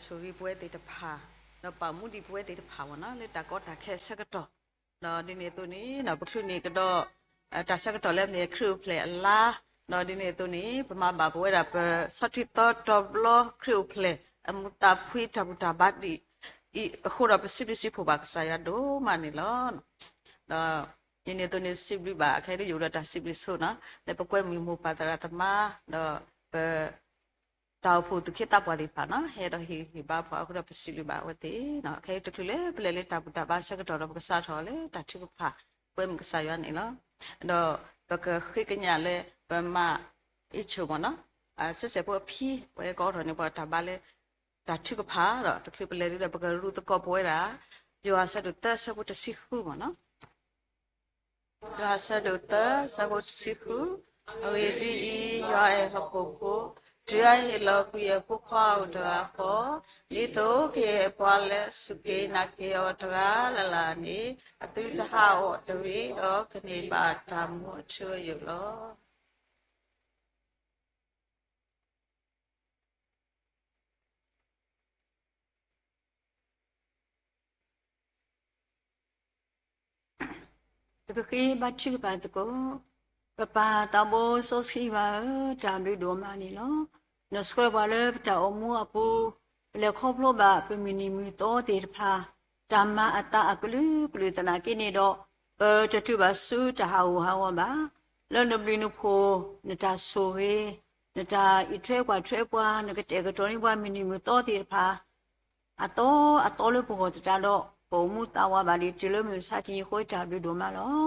ဆိၣ်ဂ့ၤပဝဲသ့ၣ်တဖၣ်, ဒီးပာ်မူဒံးပဝဲသ့ၣ်တဖၣ်မ့ၢ်နီၤ လၢတၢ်ကီတၢ်ခဲအဆၢကတီၢ်, ဒီးဒ်န့ၣ်အသိးန့ၣ် ပချုးန့ၢ်ကဒီး တၢ်ဆၢကတီၢ်လၢအမ့ၢ်ခရံာ်အိၣ်ဖျဲၣ်အလါ, ဒီးဒ်န့ၣ်အသိးန့ၣ် ပမၤဘၣ်ပဝဲဒၣ်ပဆီထံသီတီၤဘျီခရံာ်အိၣ်ဖျဲၣ် အမူးသးဖှံတၢ်ဘူၣ်တၢ်ဘါဒ်အံၤအဃိဒီး ပစံးဘျုးစံးဖှိၣ်ဘၣ်ကစၢ်ယွၤဒိၣ်မးန့ၣ်လီၤ. ဒီးဒ်န့ၣ်အသိးန့ၣ် ပစံးဘျုးဘၣ် ခဲအံၤဒ်ယအိၣ်ဒီးတၢ်စံးဘျုးဆိနီၤ လၢပကွဲမုာ်မိၢ်ပၢ်သရၣ်သမါ ဒီးပ တၢ်အိၣ်ဖှိၣ်သူၣ်က့သးပှၢ်သ့ၣ်တဖၣ်နီၤ ဟဲဒီးဟ့ၣ်ဂံၢ်ဟ့ၣ်ဘါပှၤအဃိဒီး ပစံးဘျုးဘၣ်အဝဲသ့ၣ်နီၤ. ခဲအံၤတချုးလၢပလဲၤလၢတၢ်ဘူၣ်တၢ်ဘါဆၢကတီၢ်ဒီး ပကစးထီၣ်လၢတၢ်ထုကဖၣ် ကွဲမုာ်ကစၢ်ယွၤန့ၣ်လီၤ. ဒီးပကဃ့ကညးလၢပမၤအ့ၣ်ဆိၣ်မ့ၢ်နီၤ အစဲးစဲးဖိအဖံ ပဝဲကအိးထီၣ်န့ၢ်ပှၤတၢ်ဘါလၢ တၢ်ထုကဖၣ်ဒီး တချုးပလဲၤဒ်ဒီး ပကရူၢ်သကိးပဝဲဒၣ် ယိၤဟၣ်ဆၢဒိၣ်သၢဆၢဖိတဆံဃုမ့ၢ်နီၤ. ယိၤဟၣ်ဆၢဒိၣ်သၢဆၢဖိတဆံဃု, အဂ့ၢ်ဒ်အံၤ, ယွၤအဲၣ်ဟီၣ်ခိၣ်ဖိ, တုၤအဟ့ၣ်လီၤကွံာ်အဖိခွါအိၣ်တဂၤဃီ, ဒ်သိးကဟ့ၣ်ပှၤလၢအစူၢ်က့ၤနာ်က့ၤအီၤတဂၤလၢ်လၢ်န့ၣ် အသုတဟးဂီၤတဂ့ၤ, ဒီးကန့ၢ်ဘၣ်တၢ်မူအထူအယိာ်လီၤ. ပကဃ့ဘါထုကဖၣ်သကိး. ပပၢ်သးဘိစီဆှံယွၤဧၢ, တၢ်ဘျုးဒိၣ်မးန့ၣ်လီၤ. နဆှၢပှၤလၢပတၢ်အိၣ်မူအပူၤ, ပလဲၤခီဖျိဘၣ်ပမုၢ်နံၤမုၢ်သီသ့ၣ်တဖၣ်, တၢ်မၤအသးအကလုာ်ကလုာ်သနာ်က့န့ၣ်ဒီး, ပတတူၢ်ဘၣ်ဆူတၢ်ဟးဂူာ်ဟးဂီၤဘၣ်. လၢနဘျုးနဖှိၣ်, နတၢ်ဆိၣ်ဂ့ၤ, နတၢ်အံးထွဲကွၢ်ထွဲပှၤ, နကတဲာ်ကတီၤန့ၢ်ပှၤမုၢ်နံၤမုၢ်သီသ့ၣ်တဖၣ် အသီအသီလၢပဂီၢ်သတးဒီး, ပအိၣ်မူသးဝးဘၣ်ဒံးတုၤလၢမုၢ်မဆါတနံၤအဃိ တၢ်ဘျုးဒိၣ်မးလီၤ.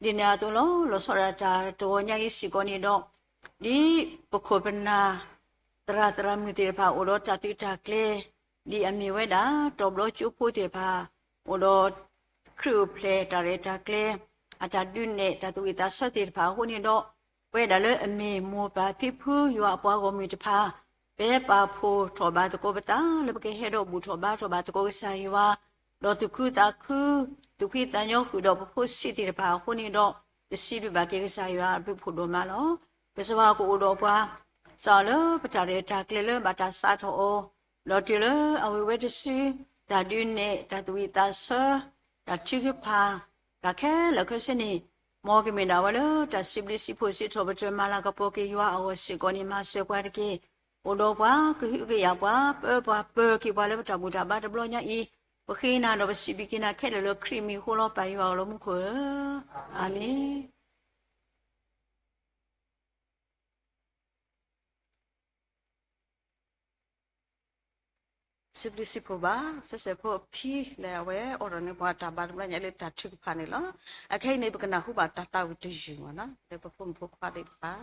ဒ်န့ၣ်အသိးလီၤ. လီၤဆီဒၣ်တၢ်တဂီၤညါအံၤစ့ၢ်ကီးန့ၣ်ဒီး, ဒ်ပခိၣ်ပနၢ် သရၣ်သရၣ်မုၣ်သ့ၣ်တဖၣ် အိၣ်ဒီးတၢ်သုးတၢ်ကျဲၤ, ဒ်အမ့ၢ်ဝဲဒၣ် တီၤဘျီကၠိဖိသ့ၣ်တဖၣ်, အိၣ်ဒီး ခရံာ်အိၣ်ဖျဲၣ်တၢ်ရဲၣ်တၢ်ကျဲၤ, အတၢ်ဒုးနဲၣ်တၢ်သူၣ်ဝံၣ်သးဆၢသ့ၣ်တဖၣ်အဃိန့ၣ်ဒီး, ပဝဲဒၣ်လၢအမ့ၢ်မိၢ်ပၢ်ဖံဖုယွၤအပှၤဂီၢ်မုၢ်တဖၣ်, ပပာ်ဖှိၣ်ထီၣ်ဘၣ်သကိးပသးလၢပကဟဲဒီးဘူၣ်ထီၣ်ဘါထီၣ်ဘၣ်သကိးကစၢ်ယွၤ, ဒီးသူၣ်ခုသးခု, သူၣ်ဖှံသးညီဃုာ်ဒီးပဖိဆံးသ့ၣ်တဖၣ်အဃိန့ၣ်ဒီး, ပစံးဘျုးဘၣ်က့ၤကစၢ်ယွၤအဘျုးဖှိၣ်ဒိၣ်မးလီၤ. ကစၢ်ယွၤကအိၣ်ဒီးပှၤ စးလၢပတၢ်ရဲၣ်တၢ်ကျဲၤလၢဘၣ်တၢ်စးထီၣ်အီၤ, ဒီးတုၤလၢအဝံၤဝဲတစု, တၢ်ဒုးနဲၣ်, တၢ်သူၣ်ဝံၣ်သးဆၢ, တၢ်ထုကဖၣ်, တၢ်ခဲလၢာ်ခဲဆ့န့ၣ်, မ်ကမ့ၢ်ဒၣ်ဝဲလၢတၢ်စံးဘျုးစံးဖှိၣ်စံးထီၣ်ပတြၢၤမၤလၤကပီၤက့ၤယွၤအဂီၢ်စ့ၢ်ကီးန့ၣ် မၤစၢၤပှၤတက့ၢ်. အိၣ်ဒီးပှၤ, ကဟုကယာ်ပှၤ, ပၢပှၤ, ပၢၤက့ၤပှၤလၢပတၢ်ဘူၣ်တၢ်ဘါတဘျီညါအံၤ, ပဃ့နၤဒီးပစံးဘျုးက့ၤနၤခဲလၢာ်လၢခရံာ်မံၤအဃိလီၤ. ပၢ်ယွၤအလီၤမူခိၣ်ဧၢ, အၤမ့ၣ်. စံးဘျုးစံးဖှိၣ်ဘၣ် စဲးစဲးဖိအဖံလၢအဝဲအိးထီၣ်န့ၢ်ပှၤတၢ်ဘါတဘျီညါလၢတၢ်ထုကဖၣ်န့ၣ်လီၤ. အခဲအံၤန့ၣ် ပကနၢ်ဟူဘၣ်တၢ်သးဝံၣ်တယုၢ်မ့ၢ်နီၤ လၢပဖိမုၣ်ဖိခွါသ့ၣ်တဖၣ်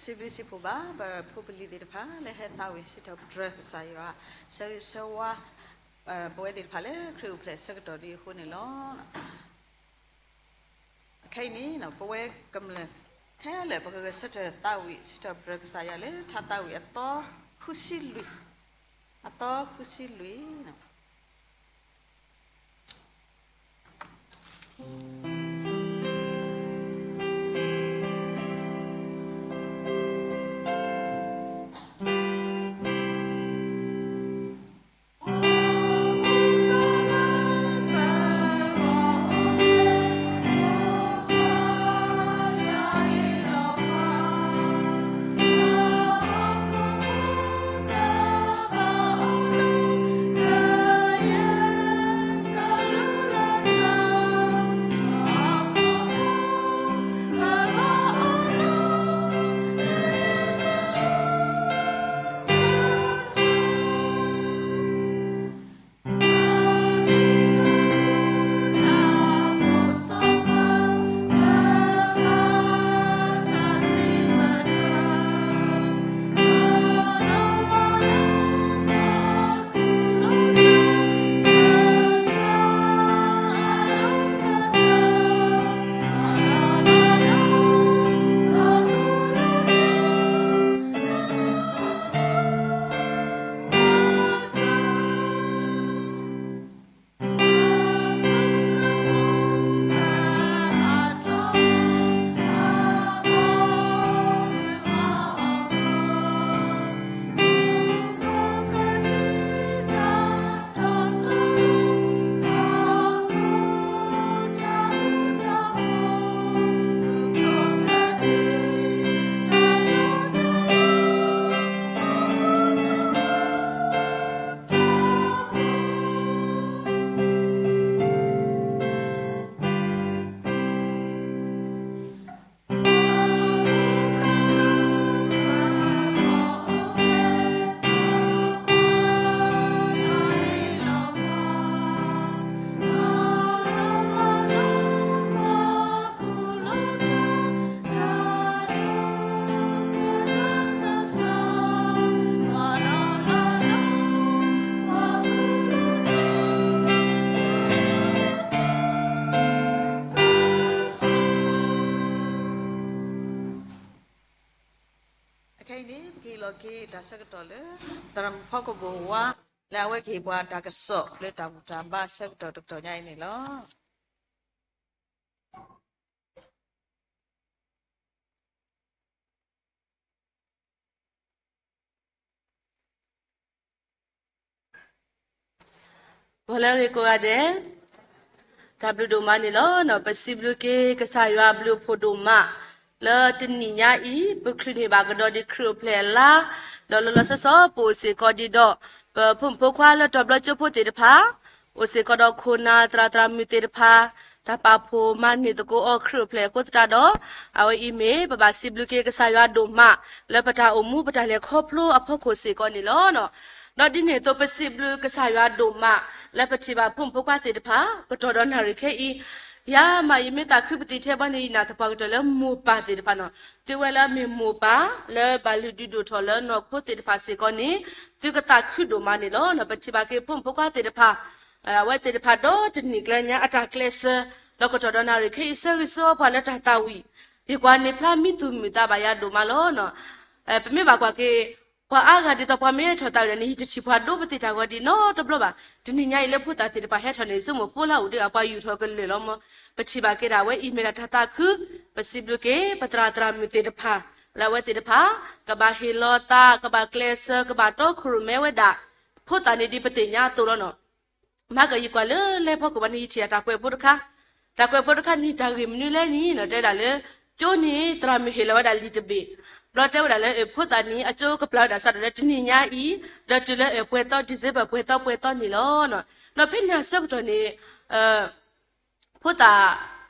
စံးဘျုးစံးဖှိၣ်ဘၣ် ပဖိပလံၤသ့ၣ်တဖၣ် လၢဟဲသးဝံၣ်စံးထီၣ်ပတြၢၤကစၢ်ယွၤ ဆၢဂ့ၤဆၢဝါ ပဝဲသ့ၣ်တဖၣ်လၢခရံာ်အိၣ်ဖျဲၣ်ဆၢကတီၢ်ဒ်အဃိန့ၣ်လီၤ. ခဲအံၤန့ၣ် ပဝဲကမျၢၢ်ခဲလၢာ် ပကဂဲၤဆၢထၢၣ်သးဝံၣ်စံးထီၣ်ပတြၢၤကစၢ်ယွၤလၢထါသးဝံၣ်အသီဃုဆံလွံၢ်, အသီဃုဆံလွံၢ်.အခဲအံၤန့ၣ် ပကဟ့ၣ်လီၤက့ၤတၢ်ဆၢကတီၢ်လၢ သရၣ်မုၣ်ဖီကဘိၣ်ဝါ လၢအဝဲကဟ့ၣ်ပှၤတၢ်ကစီၣ်လၢတၢ်ဘူၣ်တၢ်ဘါဆၢကတီၢ်တကတီၢ်ညါအံၤန့ၣ်လီၤ. ဂီၤလၢအဂ့ၤကိးဂၤဒဲး, တၢ်ဘျုးဒိၣ်မးန့ၣ်လီၤ. ပစံးဘျုးက့ၤကစၢ်ယွၤအဘျုးအဖှိၣ်ဒိၣ်မး လၢတနံၤညါအံၤ ပချုးန့ၢ်ဘၣ်ကဒီးဒံးခရံာ်အိၣ်ဖျဲၣ်အလါ, ဒီးလီၤလီၤဆီဆီပအိၣ်စ့ၢ်ကီးဒံးဒီး ပဖိမုၣ်ဖိခွါလၢတီၤဘျီကၠိဖိသ့ၣ်တဖၣ်, အိၣ်စ့ၢ်ကီးဒီးခိၣ်နၢ်သရၣ်သရၣ်မုၣ်သ့ၣ်တဖၣ်, တၢ်ပာ်ဖှိၣ်မၤန့ၢ်သကိးအီၤခရံာ်အိၣ်ဖျဲၣ်အဃိသတးဒီး အဝဲအံၤမ့ၢ် ပဘၣ်စံးဘျုးက့ၤကစၢ်ယွၤဒိၣ်မး လၢပတၢ်အိၣ်မူပတၢ်လဲၤခီဖျိအဖီခိၣ်စ့ၢ်ကီးန့ၣ်လီၤ. ဒီးဒ်န့ၣ်အသိးပစံးဘျုးကစၢ်ယွၤဒိၣ်မး လၢပထံၣ်ဘၣ်ဖိမုၣ်ဖိခွါသ့ၣ်တဖၣ် ကတီၢ်ဒီးနၣ်ရံၣ်ခဲအံၤ, ယၤမးယမ့ၢ်သးခုပသံထဲဘီန့ၣ် ယနာ်သပှၢ်ကတၢၢ်လၢမိၢ်ပၢ်သ့ၣ်တဖၣ်န့ၣ်, သုဝဲလၢအမ့ၢ်မိၢ်ပၢ် လၢဘၣ်လုၢ်ဒုးဒိၣ်ထီၣ်လၢနီၢ်ခိသ့ၣ်တဖၣ်စ့ၢ်ကီးန့ၣ် သုကသးခုဒိၣ်မးန့ၣ်လီၤ. ပထံၣ်ဘၣ်က့ၤဖိမုၣ်ဖိခွါသ့ၣ်တဖၣ် အဝဲသ့ၣ်တဖၣ်ဒီတနံၣ်ကျဲညါအတၢ်ကျဲးစၢး, ဒီးကတီၢ်ဒီးနၣ်ရံၣ်ခဲအံၤဆၢဂ့ၤဆၢဝါပှၤလၢတၢ်သးဝံၣ်, ယကွၢ်န့ၢ်ဖျါမံသူၣ်မုာ်သးဘၣ်ယၤဒိၣ်မးလီၤ. ပမ့ၢ်ဘၣ်ကွၢ်က့ၤ ပှၤအါဂၤဒ်သိးပှၤမ့ၢ်ဟဲထီၣ်သးဝံၣ်ဒီးန့ၣ် ယတထံၣ်ပှၤဒိပသ့ၣ်တၢ်ဂီၤဒံးနီတဘျီဘၣ်. တနံၤညါအံၤလၢဖိသၣ်သ့ၣ်တဖၣ်ဟဲထီၣ်န့ၣ် ဆိကမိၣ်ဖိလၢအအိၣ်ဒီးပှၤယူာ်ထီၣ်ကလုာ်လီၤမး. ပထံၣ်ဘၣ်က့ၤဒၣ်ဝဲအံၤမ့ၢ်ဒၣ်တၢ်သးခု, ပစံးဘျုးက့ၤ ပသရၣ်သရၣ်မုၣ်သ့ၣ်တဖၣ် လၢအဝဲသ့ၣ်တဖၣ် ကဘၣ်ဟ့ၣ်လီၤသး ကဘၣ်ကျဲးစၢး ကဘၣ်တီခိၣ်ရိၣ်မဲဝဲဒၣ် ဖိသၣ်န့ၣ်ဒ်ပသ့ၣ်ညါအသိးလီၤနီၤ. မၤကယကွၢ်လၢလဲၤဖီခိၣ်ဘၣ်န့ၣ် ယထံၣ်အတၢ်ကွဲးဖိတခါ, တၢ်ကွဲးဖိတခါန့ၣ် တၢ်ဂ့ၢ်မနုၤလဲၣ်န့ၣ်နီၤ တဲဒၣ်လၢ ကၠိန့ၣ် သရၣ်မုၣ်ဟ့ၣ်လီၤဝဲဒၣ်လံာ်တဘ့ၣ်, ဘျီတဲဝဲဒၣ်လၢ ဖိသၣ်န့ၣ် အကၠိကပျၢ်ဝဲဒၣ်စးထီၣ်လၢတနံၤညါအံၤ ဒီးတုၤလၢပှဲၤသီ December ပှဲၤသီပှဲၤသီန့ၣ်လီၤ. ဒီးဖဲန့ၣ်အဆၢကတီၢ်န့ၣ် ဖိသၣ်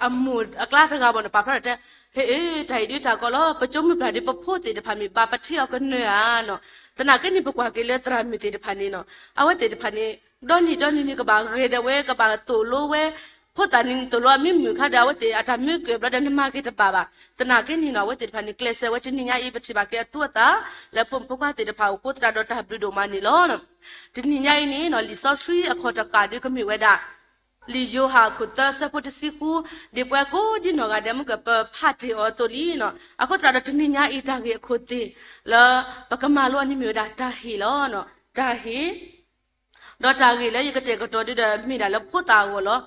အမိၢ်အကျါတဂၤဘၣ်န့ၣ် ပာ်ဖျါထီၣ်တဲ, ဟ့ၣ်အ့ တၢ်အံၤဒ်တၢ်ကီလီၤ, ပကၠိမုၢ်ပျၢ်ဒ်ပဖိသ့ၣ်တဖၣ်မ့ၢ်ဘၣ်ပထံၣ်အီၤကနၢၤဧါနီၤ. သနာ်က့န့ၣ် ပကွၢ်က့ၤလၢသရၣ်မုၣ်သ့ၣ်တဖၣ်န့ၣ်နီၤ အဝဲသ့ၣ်တဖၣ်န့ၣ် ဒီနံၤဒီနံၤန့ၣ် ကဘၣ်ဂဲၤဒၣ်ဝဲ ကဘၣ်သိၣ်လိဝဲ ဖိသၣ်နံၤသိၣ်လိအမံမုာ်ခါဒီး အဝဲသ့ၣ်အတၢ်မံကၢၢ်ဘျီဒီး နမၤက့ၤတဘၣ်ဘၣ်. သနာ်က့န့ၣ်နီၤ အဝဲသ့ၣ်တဖၣ်န့ၣ် ကျဲးစၢးဝဲတနံၤညါအံၤ ပထံၣ်ဘၣ်က့ၤအသူအသၣ် လၢဖိမုၣ်ဖိခွါသ့ၣ်တဖၣ်အအိၣ် အဃိသတးဒီးတၢ်ဘျုးဒိၣ်မးန့ၣ်လီၤ. တနံၤညါအံၤန့ၣ်နီၤ လံာ်စီဆှံအခီၣ်တဃၣ်ဒုးကမ့ၢ်ဝဲဒၣ် လံာ်ယိၤဟၣ်အခိၣ်သၢဆၢဖိတဆံဃု, ဒ်ပဝဲကိးဒ်နီၢ်ဂၤဒဲး မုၢ်ကပဖးတ့ၢ်အီၤအသိးလံနီၤ. အဃိသတးဒီးတနံၤညါအံၤ တၢ်ဂ့ၢ်အခိၣ်သ့ၣ်လၢ ပကမၤလိအီၤန့ၣ်မ့ၢ်ဝဲဒၣ်တၢ်ဟ့ၣ်လီၤ. တၢ်ဟ့ၣ် ဒီးတၢ်ဂ့ၢ်လၢယကတဲာ်ကတီၤဒုဒီး မ့ၢ်ဒၣ်လၢဖိသၣ်အဂီၢ်လီၤ.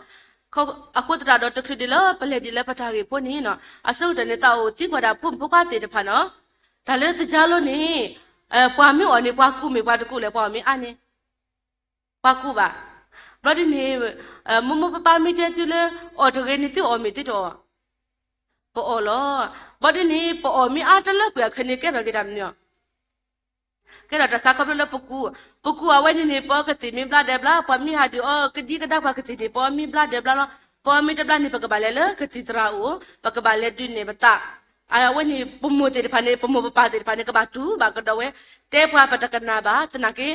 အဃိသတးဒီးတချုးဒံးလၢပလဲၤဒ်လၢပတၢ်ဂ့ၢ်ဖိန့ၣ်နီၤ အဆၢကတီၢ်န့ၣ် သးအိၣ်သံကွၢ်ဒၣ်ဖိမုၣ်ဖိခွါသ့ၣ်တဖၣ်နီၤ, တၢ်လၢသကြားလိန့ၣ် ပှၤမ့ၢ်အီၣ်န့ၣ် ပှၤကူးမ့ၢ်ပှၤတကူးလဲၣ်, ပှၤအီၣ်မ့ၢ်အါန့ၣ် ပှၤကူးဘၣ်. ဘျီဒ်န့ၣ် မိၢ်မိၢ်ပၢ်ပၢ်မ့ၢ်တဲသုလၢ အီၣ်တဂ့ၤန့ၣ် သုအီၣ်မ့ၢ်သုတအီၣ်, ပအီၣ်လီၤ. ဘျီဒ်န့ၣ် ပအီၣ်မ့ၢ်အါတလၢကွံာ်အခါန့ၣ် ကဲထီၣ်က့ၤတၢ်မနုၤအီၤ ကဲထီၣ်တၢ်ဆါခီဖျိလၢပကူး, ပကူးအဝဲန့ၣ်န့ၣ် ပအီကသ့ၣ်မ့ၢ်ဘျါဒဲးဘျါ, ပှၤမ့ၢ်ဟးဒုးအီကဒံကဒါပှၤကသ့ၣ်န့ၣ် ပအီမ့ၢ်ဘျါဒဲးဘျါလီၤ. ပအီမ့ၢ်တဘျါန့ၣ် ပကဘၣ်လဲၤလၢကသံၣ်သရၣ်အအိၣ်, ပကဘၣ်လဲၤဒုးနဲၣ်ပသး. အဝဲန့ၣ် ပမိၢ်သ့ၣ်တဖၣ်န့ၣ် ပမိၢ်ပပၢ်သ့ၣ်တဖၣ်န့ၣ် ကဘၣ်တူၢ်ဘၣ်ကဒီးဝဲ, တဲပှၤပတကနၣ်ဘၣ်. သနာ်က့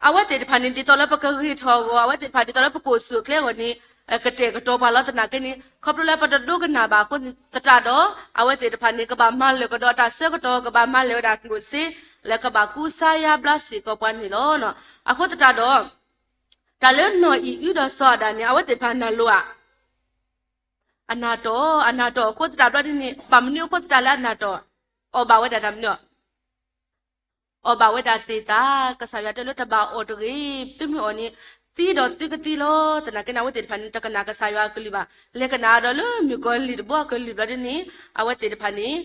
အဝဲသ့ၣ်တဖၣ်န့ၣ် ဒ်သိးလၢပကဂ့ၤထီၣ်အဂီၢ်, အဝဲသ့ၣ်တဖၣ်ဒ်သိးလၢပကအိၣ်ဆူၣ်အိၣ်ချ့အဂီၢ်န့ၣ် ကတဲာ်ကတီၤပှၤလီၤ. သနာ်က့န့ၣ် ခီဖျိလၢပတဒိကနၣ်ဘၣ်အဃိသတးဒီး အဝဲသ့ၣ်တဖၣ်န့ၣ် ကဘၣ်မၤလၢာ်ကဒီးတၢ်ဆၢကတီၢ်, ကဘၣ်မၤလၢာ်ဝဲဒၣ်ကျိၣ်စ့ လၢကဘၣ်ကူစါယါဘျါစ့ၢ်ကီးပှၤန့ၣ်လီၤ. အဃိသတးဒီး တၢ်လၢနီၢ်အံၣ်အုဒီးစီၤအၤဒၣ်န့ၣ် အဝဲသ့ၣ်တဖၣ်နၢ်လိၤဧါ, အနၢ်တီၢ်, အနၢ်တီၢ်အဃိသတးဘျီဒ်န့ၣ် ဘၣ်မနုၤအဃိသတးလၢအနၢ်တီၢ်, အီၣ်ဘၣ်ဝဲဒၣ်တၢ်မနုၤ အီၣ်ဘၣ်ဝဲဒၣ်သ့ၣ်သၣ်, ကစၢ်ယွၤတဲလၢတဘၣ်အီၣ်တဂ့ၤ, သုမ့ၢ်အီၣ်န့ၣ် သံဒီးသုကသံလီၤ. သနာ်က့န့ၣ် အဝဲသ့ၣ်တဖၣ်န့ၣ် တကနၣ်ကစၢ်ယွၤအကလုၢ်ဘၣ်, လဲၤကနၣ်ဒီးလၢမုၣ်ကီၤလံၢ်တဘိအကလုၢ်ဘျီဒ်န့ၣ် အဝဲသ့ၣ်တဖၣ်န့ၣ်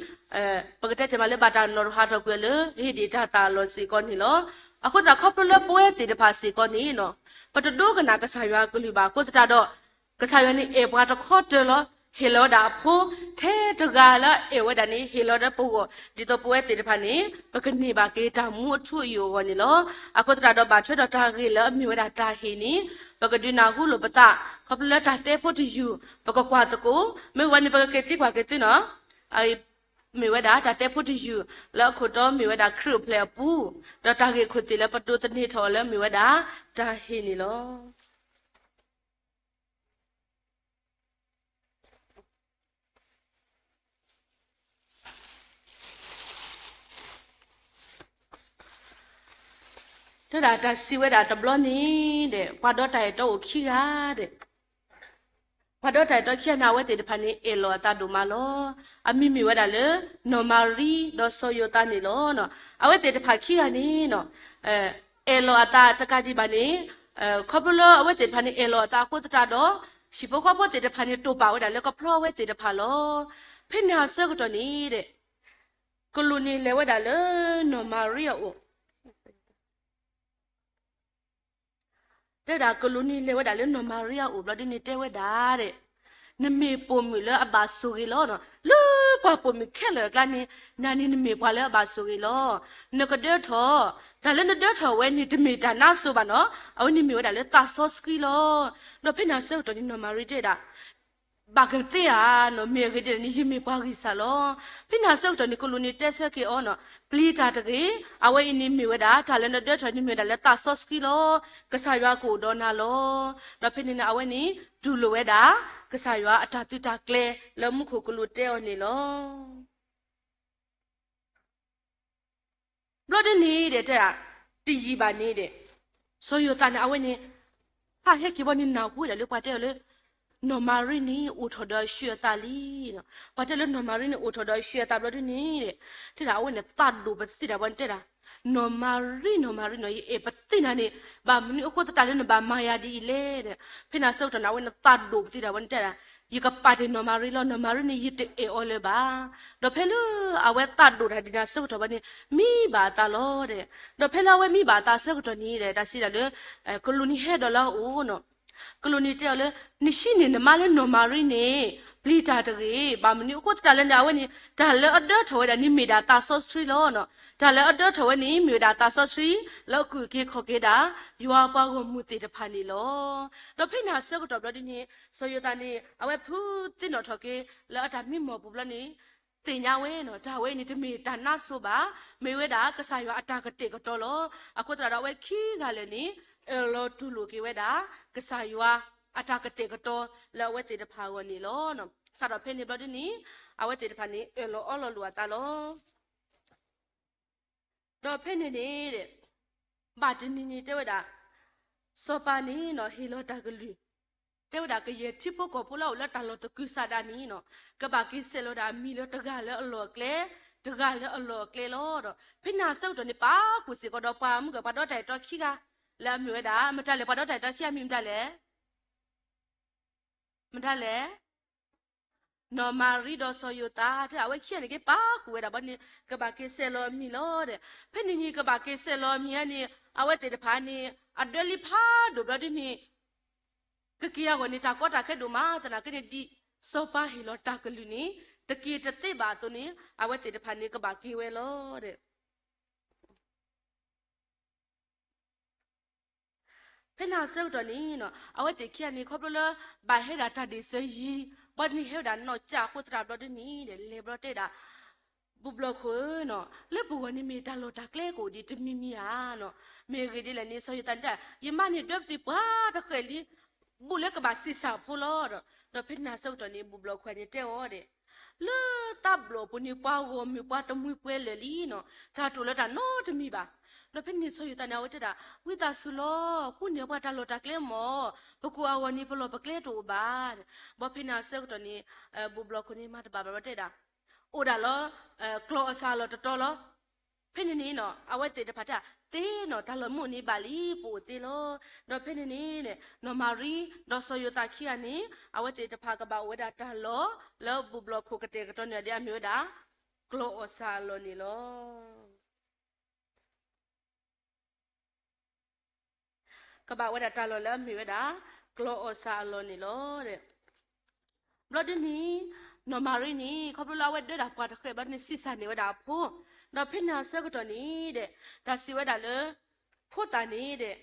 ပကတဲတ့ၢ်မးလၢဘၣ်တၢ်နီၣ်ထီၣ်ဟးထီၣ်ကွံာ်အီၤလၢ ဟ့ၣ်ဒံးတၢ်သၣ်လီၤစ့ၢ်ကီးန့ၣ်လီၤ. အဃိသတးခီဖျိလၢပဝဲသ့ၣ်တဖၣ်စ့ၢ်ကီးန့ၣ် ပတဒိကနၣ်ကစၢ်ယွၤအကလုၢ်ဘၣ်အဃိသတးဒီး ကစၢ်ယွၤန့ၣ်အဲၣ်ပှၤတခီတၢၤလီၤ. ဟ့ၣ်လီၤဝဲဒၣ်အဖိထဲတဂၤလၢအအဲၣ်ဝဲဒၣ်န့ၣ် ဟ့ၣ်လီၤဒီးပဂီၢ် ဒ်သိးပဝဲသ့ၣ်တဖၣ်န့ၣ် ပကန့ၢ်ဘၣ်က့ၤတၢ်မူအထူအယိာ်အဂီၢ်န့ၣ်လီၤ. အဃိသတးဒီးဘၣ်ထွဲဒီးတၢ်ဂ့ၢ်လၢအမ့ၢ်ဝဲဒၣ်တၢ်ဟ့ၣ်န့ၣ် ပကဒုးနၢ်ဟူလိာ်ပသး ခီဖျိလၢတၢ်တဲဖိတယုၢ် ပကကွၢ်သကိး မ့ၢ်ဝဲန့ၣ် ပကက့ၤသံကွၢ်က့ၤသုနီၤ မ့ၢ်ဝဲဒၣ်တၢ်တဲဖိတယုၢ် လၢအခိၣ်တီမ့ၢ်ဝဲဒၣ်ခရံာ်အိၣ်ဖျဲၣ်အပူၤ, ဒီးတၢ်ဂ့ၢ်ခိၣ်သ့ၣ်လၢပဒိးသန့ၤထီၣ်အီၤလၢမ့ၢ်ဝဲဒၣ် တၢ်ဟ့ၣ်န့ၣ်လီၤ. တဲဒၣ်တၢ်စံးဝဲဒၣ်တဘျီန့ၣ်ဒီး ပှၤဒီတၢ်အဲၣ်တီအိၣ်ခံဂၤဒီး ပှၤဒီတၢ်အဲၣ်တီခံဂၤန့ၣ် အဝဲသ့ၣ်တဖၣ်န့ၣ် အဲၣ်လီၤအသးဒိၣ်မးလီၤ. အမံၤမ့ၢ်ဝဲဒၣ်လၢ နီၢ်မၤရံဒီးစီၤယိၤသးန့ၣ်လီၤ. အဝဲသ့ၣ်တဖၣ်ခံဂၤန့ၣ် အဲၣ်လီၤအသးတကးဒံးဘၣ်န့ၣ် ခီဖျိလၢအဝဲသ့ၣ်တဖၣ်န့ၣ် အဲၣ်လီၤအသးအဃိသတးဒီး ဟံၣ်ဖိဃီဖိသ့ၣ်တဖၣ်န့ၣ် တိာ်ပာ်ဝဲဒၣ်လၢကဖျီအဝဲသ့ၣ်တဖၣ်လီၤ. ဖဲန့ၣ်အဆၢကတီၢ်န့ၣ်ဒီး ကလူးန့ၣ်လဲၤဝဲဒၣ်လၢနီၢ်မၤရံအအိၣ် တဲဒၣ်ကလူးန့ၣ်လဲၤဝဲဒၣ်လၢနီၢ်မၤရံအအိၣ်ဘျီဒ်န့ၣ်တဲဝဲဒၣ်ဒီး နမ့ၢ်ပိာ်မုၣ်လၢအဘၣ်ဆိၣ်ဂ့ၤလီၤ. လၢပှၤပိာ်မုၣ်ခဲလၢာ်အကျါန့ၣ် နၤန့ၣ်နမ့ၢ်ပှၤလၢအဘၣ်ဆိၣ်ဂ့ၤလီၤ. နကဒၢထီၣ် တၢ်လၢနဒၢထီၣ်ဝဲန့ၣ် တမ့ၢ်တၢ်နါစိၤဘၣ်နီၤ, အဝဲန့ၣ်မ့ၢ်ဝဲဒၣ်လၢသးစီဆှံလီၤ. ဒီးဖဲန့ၣ်အဆၢကတီၢ်န့ၣ် နီၢ်မၤရံတဲဒၣ် ဘၣ်ကသ့ဧါနီၤ, မ့ၢ်အဂ့ၢ်ဒ်လဲၣ်န့ၣ် ယမ့ၢ်ပှၤဂံၢ်စၢ်လီၤ. ဖဲန့ၣ်အဆၢကတီၢ်န့ၣ် ကလူးန့ၣ်တဲဆၢက့ၤအီၤနီၤ, ပျံၤတၢ်တဂ့ၤ, အဝဲအံၤန့ၣ်မ့ၢ်ဝဲဒၣ် တၢ်လၢနဒၢထီၣ်န့ၣ် မ့ၢ်ဝဲဒၣ်လၢသးစီဆှံလီၤ. ကစၢ်ယွၤကအိၣ်ဒီးနၤလီၤ. ဒီးဖဲန့ၣ်န့ၣ် အဝဲန့ၣ် တူၢ်လိာ်ဝဲဒၣ် ကစၢ်ယွၤအတၢ်သုးတၢ်ကျဲၤလၢမူခိၣ်ကလူးတဲအီၤန့ၣ်လီၤ. ဘျီဒ်န့ၣ်ဒီးတဲဒၣ် တယံာ်ဘၣ်န့ၣ်ဒီး စီၤယိၤသးန့ၣ် အဝဲန့ၣ် ဟးဟဲက့ၤဘီန့ၣ် နၢ်ဟူဝဲဒၣ်လၢပှၤတဲအီၤလၢ နီၢ်မၤရံန့ၣ် အိၣ်ထီၣ်ဒီးအဆှုအသၣ်လံ. ပှၤတဲလၢနီၢ်မၤရံန့ၣ် အိၣ်ထီၣ်ဒီးအဆှုအသၣ်ဘျီဒ်န့ၣ်ဒီး တဲဒၣ်အဝဲန့ၣ်သးဒိၣ်ပသံၣ်တၢ်ဘီန့ၣ်တဲဒၣ် နီၢ်မၤရံ နီၢ်မၤရံနီၤ ယအဲၣ်ပသံၣ်နၤန့ၣ် ဘၣ်မနုၤအဃိသတးလၢနဘၣ်မၤယၤဒ်အံၤလဲၣ်. ဖဲန့ၣ်အဆၢကတီၢ်န့ၣ် အဝဲန့ၣ်သးဒိၣ်ပသံၣ်တၢ်ဘီန့ၣ်တဲဒၣ် ယကပာ်တ့ၢ်နီၢ်မၤရံလီၤ. နီၢ်မၤရံန့ၣ် ယတအဲၣ်အီၤလၢၤဘၣ်. ဒီးဖဲလၢအဝဲသးဒိၣ်တၢ်ဒ်န့ၣ်အဆၢကတီၢ်ဘီန့ၣ် မံဘၣ်အသးလီၤဒီး ဒီးဖဲလၢအဝဲမံဘၣ်အသးအဆၢကတီၢ်န့ၣ်ဒီး တၢ်စံးဒၣ်လၢ ကလူးန့ၣ်ဟဲဒီးလၢအအိၣ်နီၤ ကလူးန့ၣ်တဲအီၤလၢ နဟံးန့ၢ်နမါလၢနီၢ်မၤရံန့ၣ် ပျံၤတၢ်တဂ့ၤ. ဘၣ်မနုၤအဃိသတးလဲၣ်န့ၣ် အဝဲန့ၣ် တၢ်လၢအဒၢထီၣ်ဝဲဒၣ်န့ၣ်မ့ၢ်ဒၣ်သးစီဆှံလီၤ. တၢ်လၢအဒၢထီၣ်ဝဲန့ၣ် မ့ၢ်ဝဲဒၣ်သးစီဆှံ လၢအကူၣ်က့ၤခီၣ်က့ၤဒၣ် ယွၤပှၤဂီၢ်မုၢ်သ့ၣ်တဖၣ်န့ၣ်လီၤ. ဒီးဖဲန့ၣ်အဆၢကတီၢ်ဘျီဒ်န့ၣ် စီၤယိၤသးန့ၣ် အဝဲဖုသ့ၣ်နီၣ်ထီၣ်က့ၤ လၢအတၢ်မံမီၢ်ပူၤဘျီန့ၣ် သ့ၣ်ညါဝဲနီၤ တၢ်ဝဲအံၤန့ၣ် တမ့ၢ်တၢ်နါစိၤဘၣ်, မ့ၢ်ဝဲဒၣ်ကစၢ်ယွၤအတၢ်ကတဲာ်ကတီၤလီၤ. အဃိသတးဒီးအဝဲခံဂၤလၢာ်န့ၣ် အၢၣ်လီၤတူၢ်လိာ်က့ၤဝဲဒၣ် ကစၢ်ယွၤ အတၢ်ကတဲာ်ကတီၤလၢအဝဲသ့ၣ်တဖၣ်အဂီၢ်န့ၣ်လီၤ. စးထီၣ်ဖဲန့ၣ်ဘျီဒ်န့ၣ် အဝဲသ့ၣ်တဖၣ်န့ၣ် အၢၣ်လီၤအီလီၤလိာ်အသးလီၤ. ဒီးဖဲန့ၣ်န့ၣ် ဘၣ်တနံၤန့ၣ်တဲဝဲဒၣ် စီၤပၤန့ၣ်နီၤ ဟ့ၣ်လီၤတၢ်ကလုၢ် တဲဝဲဒၣ်ကယဲၢ်ထံဖိကီၢ်ဖိလၢအအိၣ်လၢတၢ်လီၢ်သကုၤဆးဒးန့ၣ်နီၤ ကဘၣ်က့ၤဆဲးလီၤဒၣ်အမံၤလၢတဂၤလၢအလီၢ်အကျဲ, တဂၤလၢအလီၢ်အကျဲလီၤ. ဒီးဖဲန့ၣ်အဆၢကတီၢ်န့ၣ် ပာ်ဃုာ်စ့ၢ်ကီးဒီးပှၤမုၢ်ဂၢၢ်ပှၤဒီတၢ်အဲၣ်တီခံဂၤ လၢအမ့ၢ်ဝဲဒၣ် မတၤလဲၣ် ပှၤဒီတၢ်အဲၣ်တီခံဂၤမံၤမတၤလဲၣ် မတၤလဲၣ် နီၢ်မၤရံဒီးစီၤယိၤသး တဲအဝဲခံဂၤန့ၣ်က့ၤပာ်ဃုာ်ဝဲဒၣ်ဘျီန့ၣ် ကဘၣ်က့ၤဆဲးလီၤအမံၤလီၤဒီး ဖဲန့ၣ်န့ၣ် ကဘၣ်က့ၤဆဲးလီၤအမံၤန့ၣ် အဝဲသ့ၣ်တဖၣ်န့ၣ် အဒွဲလံဖးဒိၣ်ဘျီဒ်န့ၣ် ကက့ၤအဂီၢ်န့ၣ် တၢ်ကီတၢ်ခဲဒိၣ်မး သနာ်က့န့ၣ် ဒ်စီၤပၤဟ့ၣ်လီၤတၢ်ကလုၢ်န့ၣ် တက့ၤတသ့ဘၣ်အသိးန့ၣ် အဝဲသ့ၣ်တဖၣ်န့ၣ် ကဘၣ်က့ၤဝဲလီၤဒီး ဖဲန့ၣ်အဆၢကတီၢ်န့ၣ်နီၤ အဝဲသ့ၣ်ခံဂၤန့ၣ် ခီဖျိလၢ ဘၣ်ဟဲဒၣ်တၢ်ဒ့ၣ်စၢၤယံၤ ဘျီန့ၣ်ဟဲဝဲဒၣ်နီၢ်ကၠၢ်အဃိသတးဘျီဒ်န့ၣ်ဒီး လဲၤဘျီတဲဒၣ် ဘူၣ်ဘျီၣ်ခိၣ်ဧၢနီၤ လၢပဂီၢ်န့ၣ်မ့ၢ်တၢ်လီၢ်တၢ်ကျဲကအိၣ်ဒံးတမံၤမံၤဧါနီၤ မ့ၢ်အဂ့ၢ်ဒ်လဲၣ်န့ၣ် စီၤယိၤသးန့ၣ်တဲ ယမါန့ၣ်ဒွဲပသံၣ်ပှၤတဃဲးလံ ဘူၣ်လၢကဘၣ်ဆံးစၢ်ဖိလီၤဒီး ဒီးဖဲန့ၣ်အဆၢကတီၢ်န့ၣ် ဘူၣ်ဘျီၣ်ခိၣ်န့ၣ်တဲအီၤဒီး လၢတၢ်ဘျီၣ်အပူၤန့ၣ် ပှၤဂီၢ်မုၢ်ပှၤတမှံၤပှဲၤလၢာ်လံနီၤ တၢ်တအိၣ်လၢတၢ်နီတမံၤဘၣ်. ဒီးဖဲန့ၣ်စီၤယိၤသးန့ၣ် အဝဲတဲဒၣ် ဝံသးစူၤလီၤ ဃုန့ၢ်ပှၤတၢ်လီၢ်တၢ်ကျဲမၢ် ပကအိၣ်အဂီၢ်န့ၣ် ပလီၢ်ပကျဲတအိၣ်ဘၣ်. ဘီဖဲန့ၣ်အဆၢကတီၢ်န့ၣ် ဘူၣ်ဘျီၣ်ခိၣ်န့ၣ်မၤတဘၣ်ဘၣ်ဘၣ်တဲဒၣ် အိၣ်ဒၣ်လီၤ ကျီၢ်အီၣ်ဆၣ်အလီၢ်တတီၤလီၤ. ဖဲန့ၣ်န့ၣ်နီၤ အဝဲသ့ၣ်တဖၣ်တဲ သ့နီၤ တၢ်လီၢ်မုၢ်န့ၣ်ဘၣ်လံ ပအိၣ်သ့လီၤ. ဒီးဖဲန့ၣ်န့ၣ် နီၢ်မၤရံ ဒီးစီၤယိၤသးခံဂၤန့ၣ် အဝဲသ့ၣ်တဖၣ်ကဘၣ်အိၣ်ဝဲဒၣ်တၢ်လီၢ် လၢဘူၣ်ဘျီၣ်ခိၣ်ကတဲာ်ကတီၤန့ၣ်ဒီးအမ့ၢ်ဝဲဒၣ် ကျီၢ်အီၣ်ဆၣ်အလီၢ်န့ၣ်လီၤ. ကဘၣ်ဝဲဒၣ်တၢ်လီၢ်လၢအမ့ၢ်ဝဲဒၣ် ကျီၢ်အီၣ်ဆၣ်အလီၢ်န့ၣ်လီၤ. ဘျီဒ်န့ၣ် နီၢ်မၤရံန့ၣ် ခီဖျိလၢအဝဲဒၢတၢ်ပှၤတဃဲးဘျီန့ၣ် ဆံးစၢ်န့ၢ်ဝဲဒၣ်အဖိ, ဒီးဖဲန့ၣ်အဆၢကတီၢ်န့ၣ်ဒီး တၢ်စံးဝဲဒၣ်လၢ ဖိသၣ်န့ၣ်ဒီး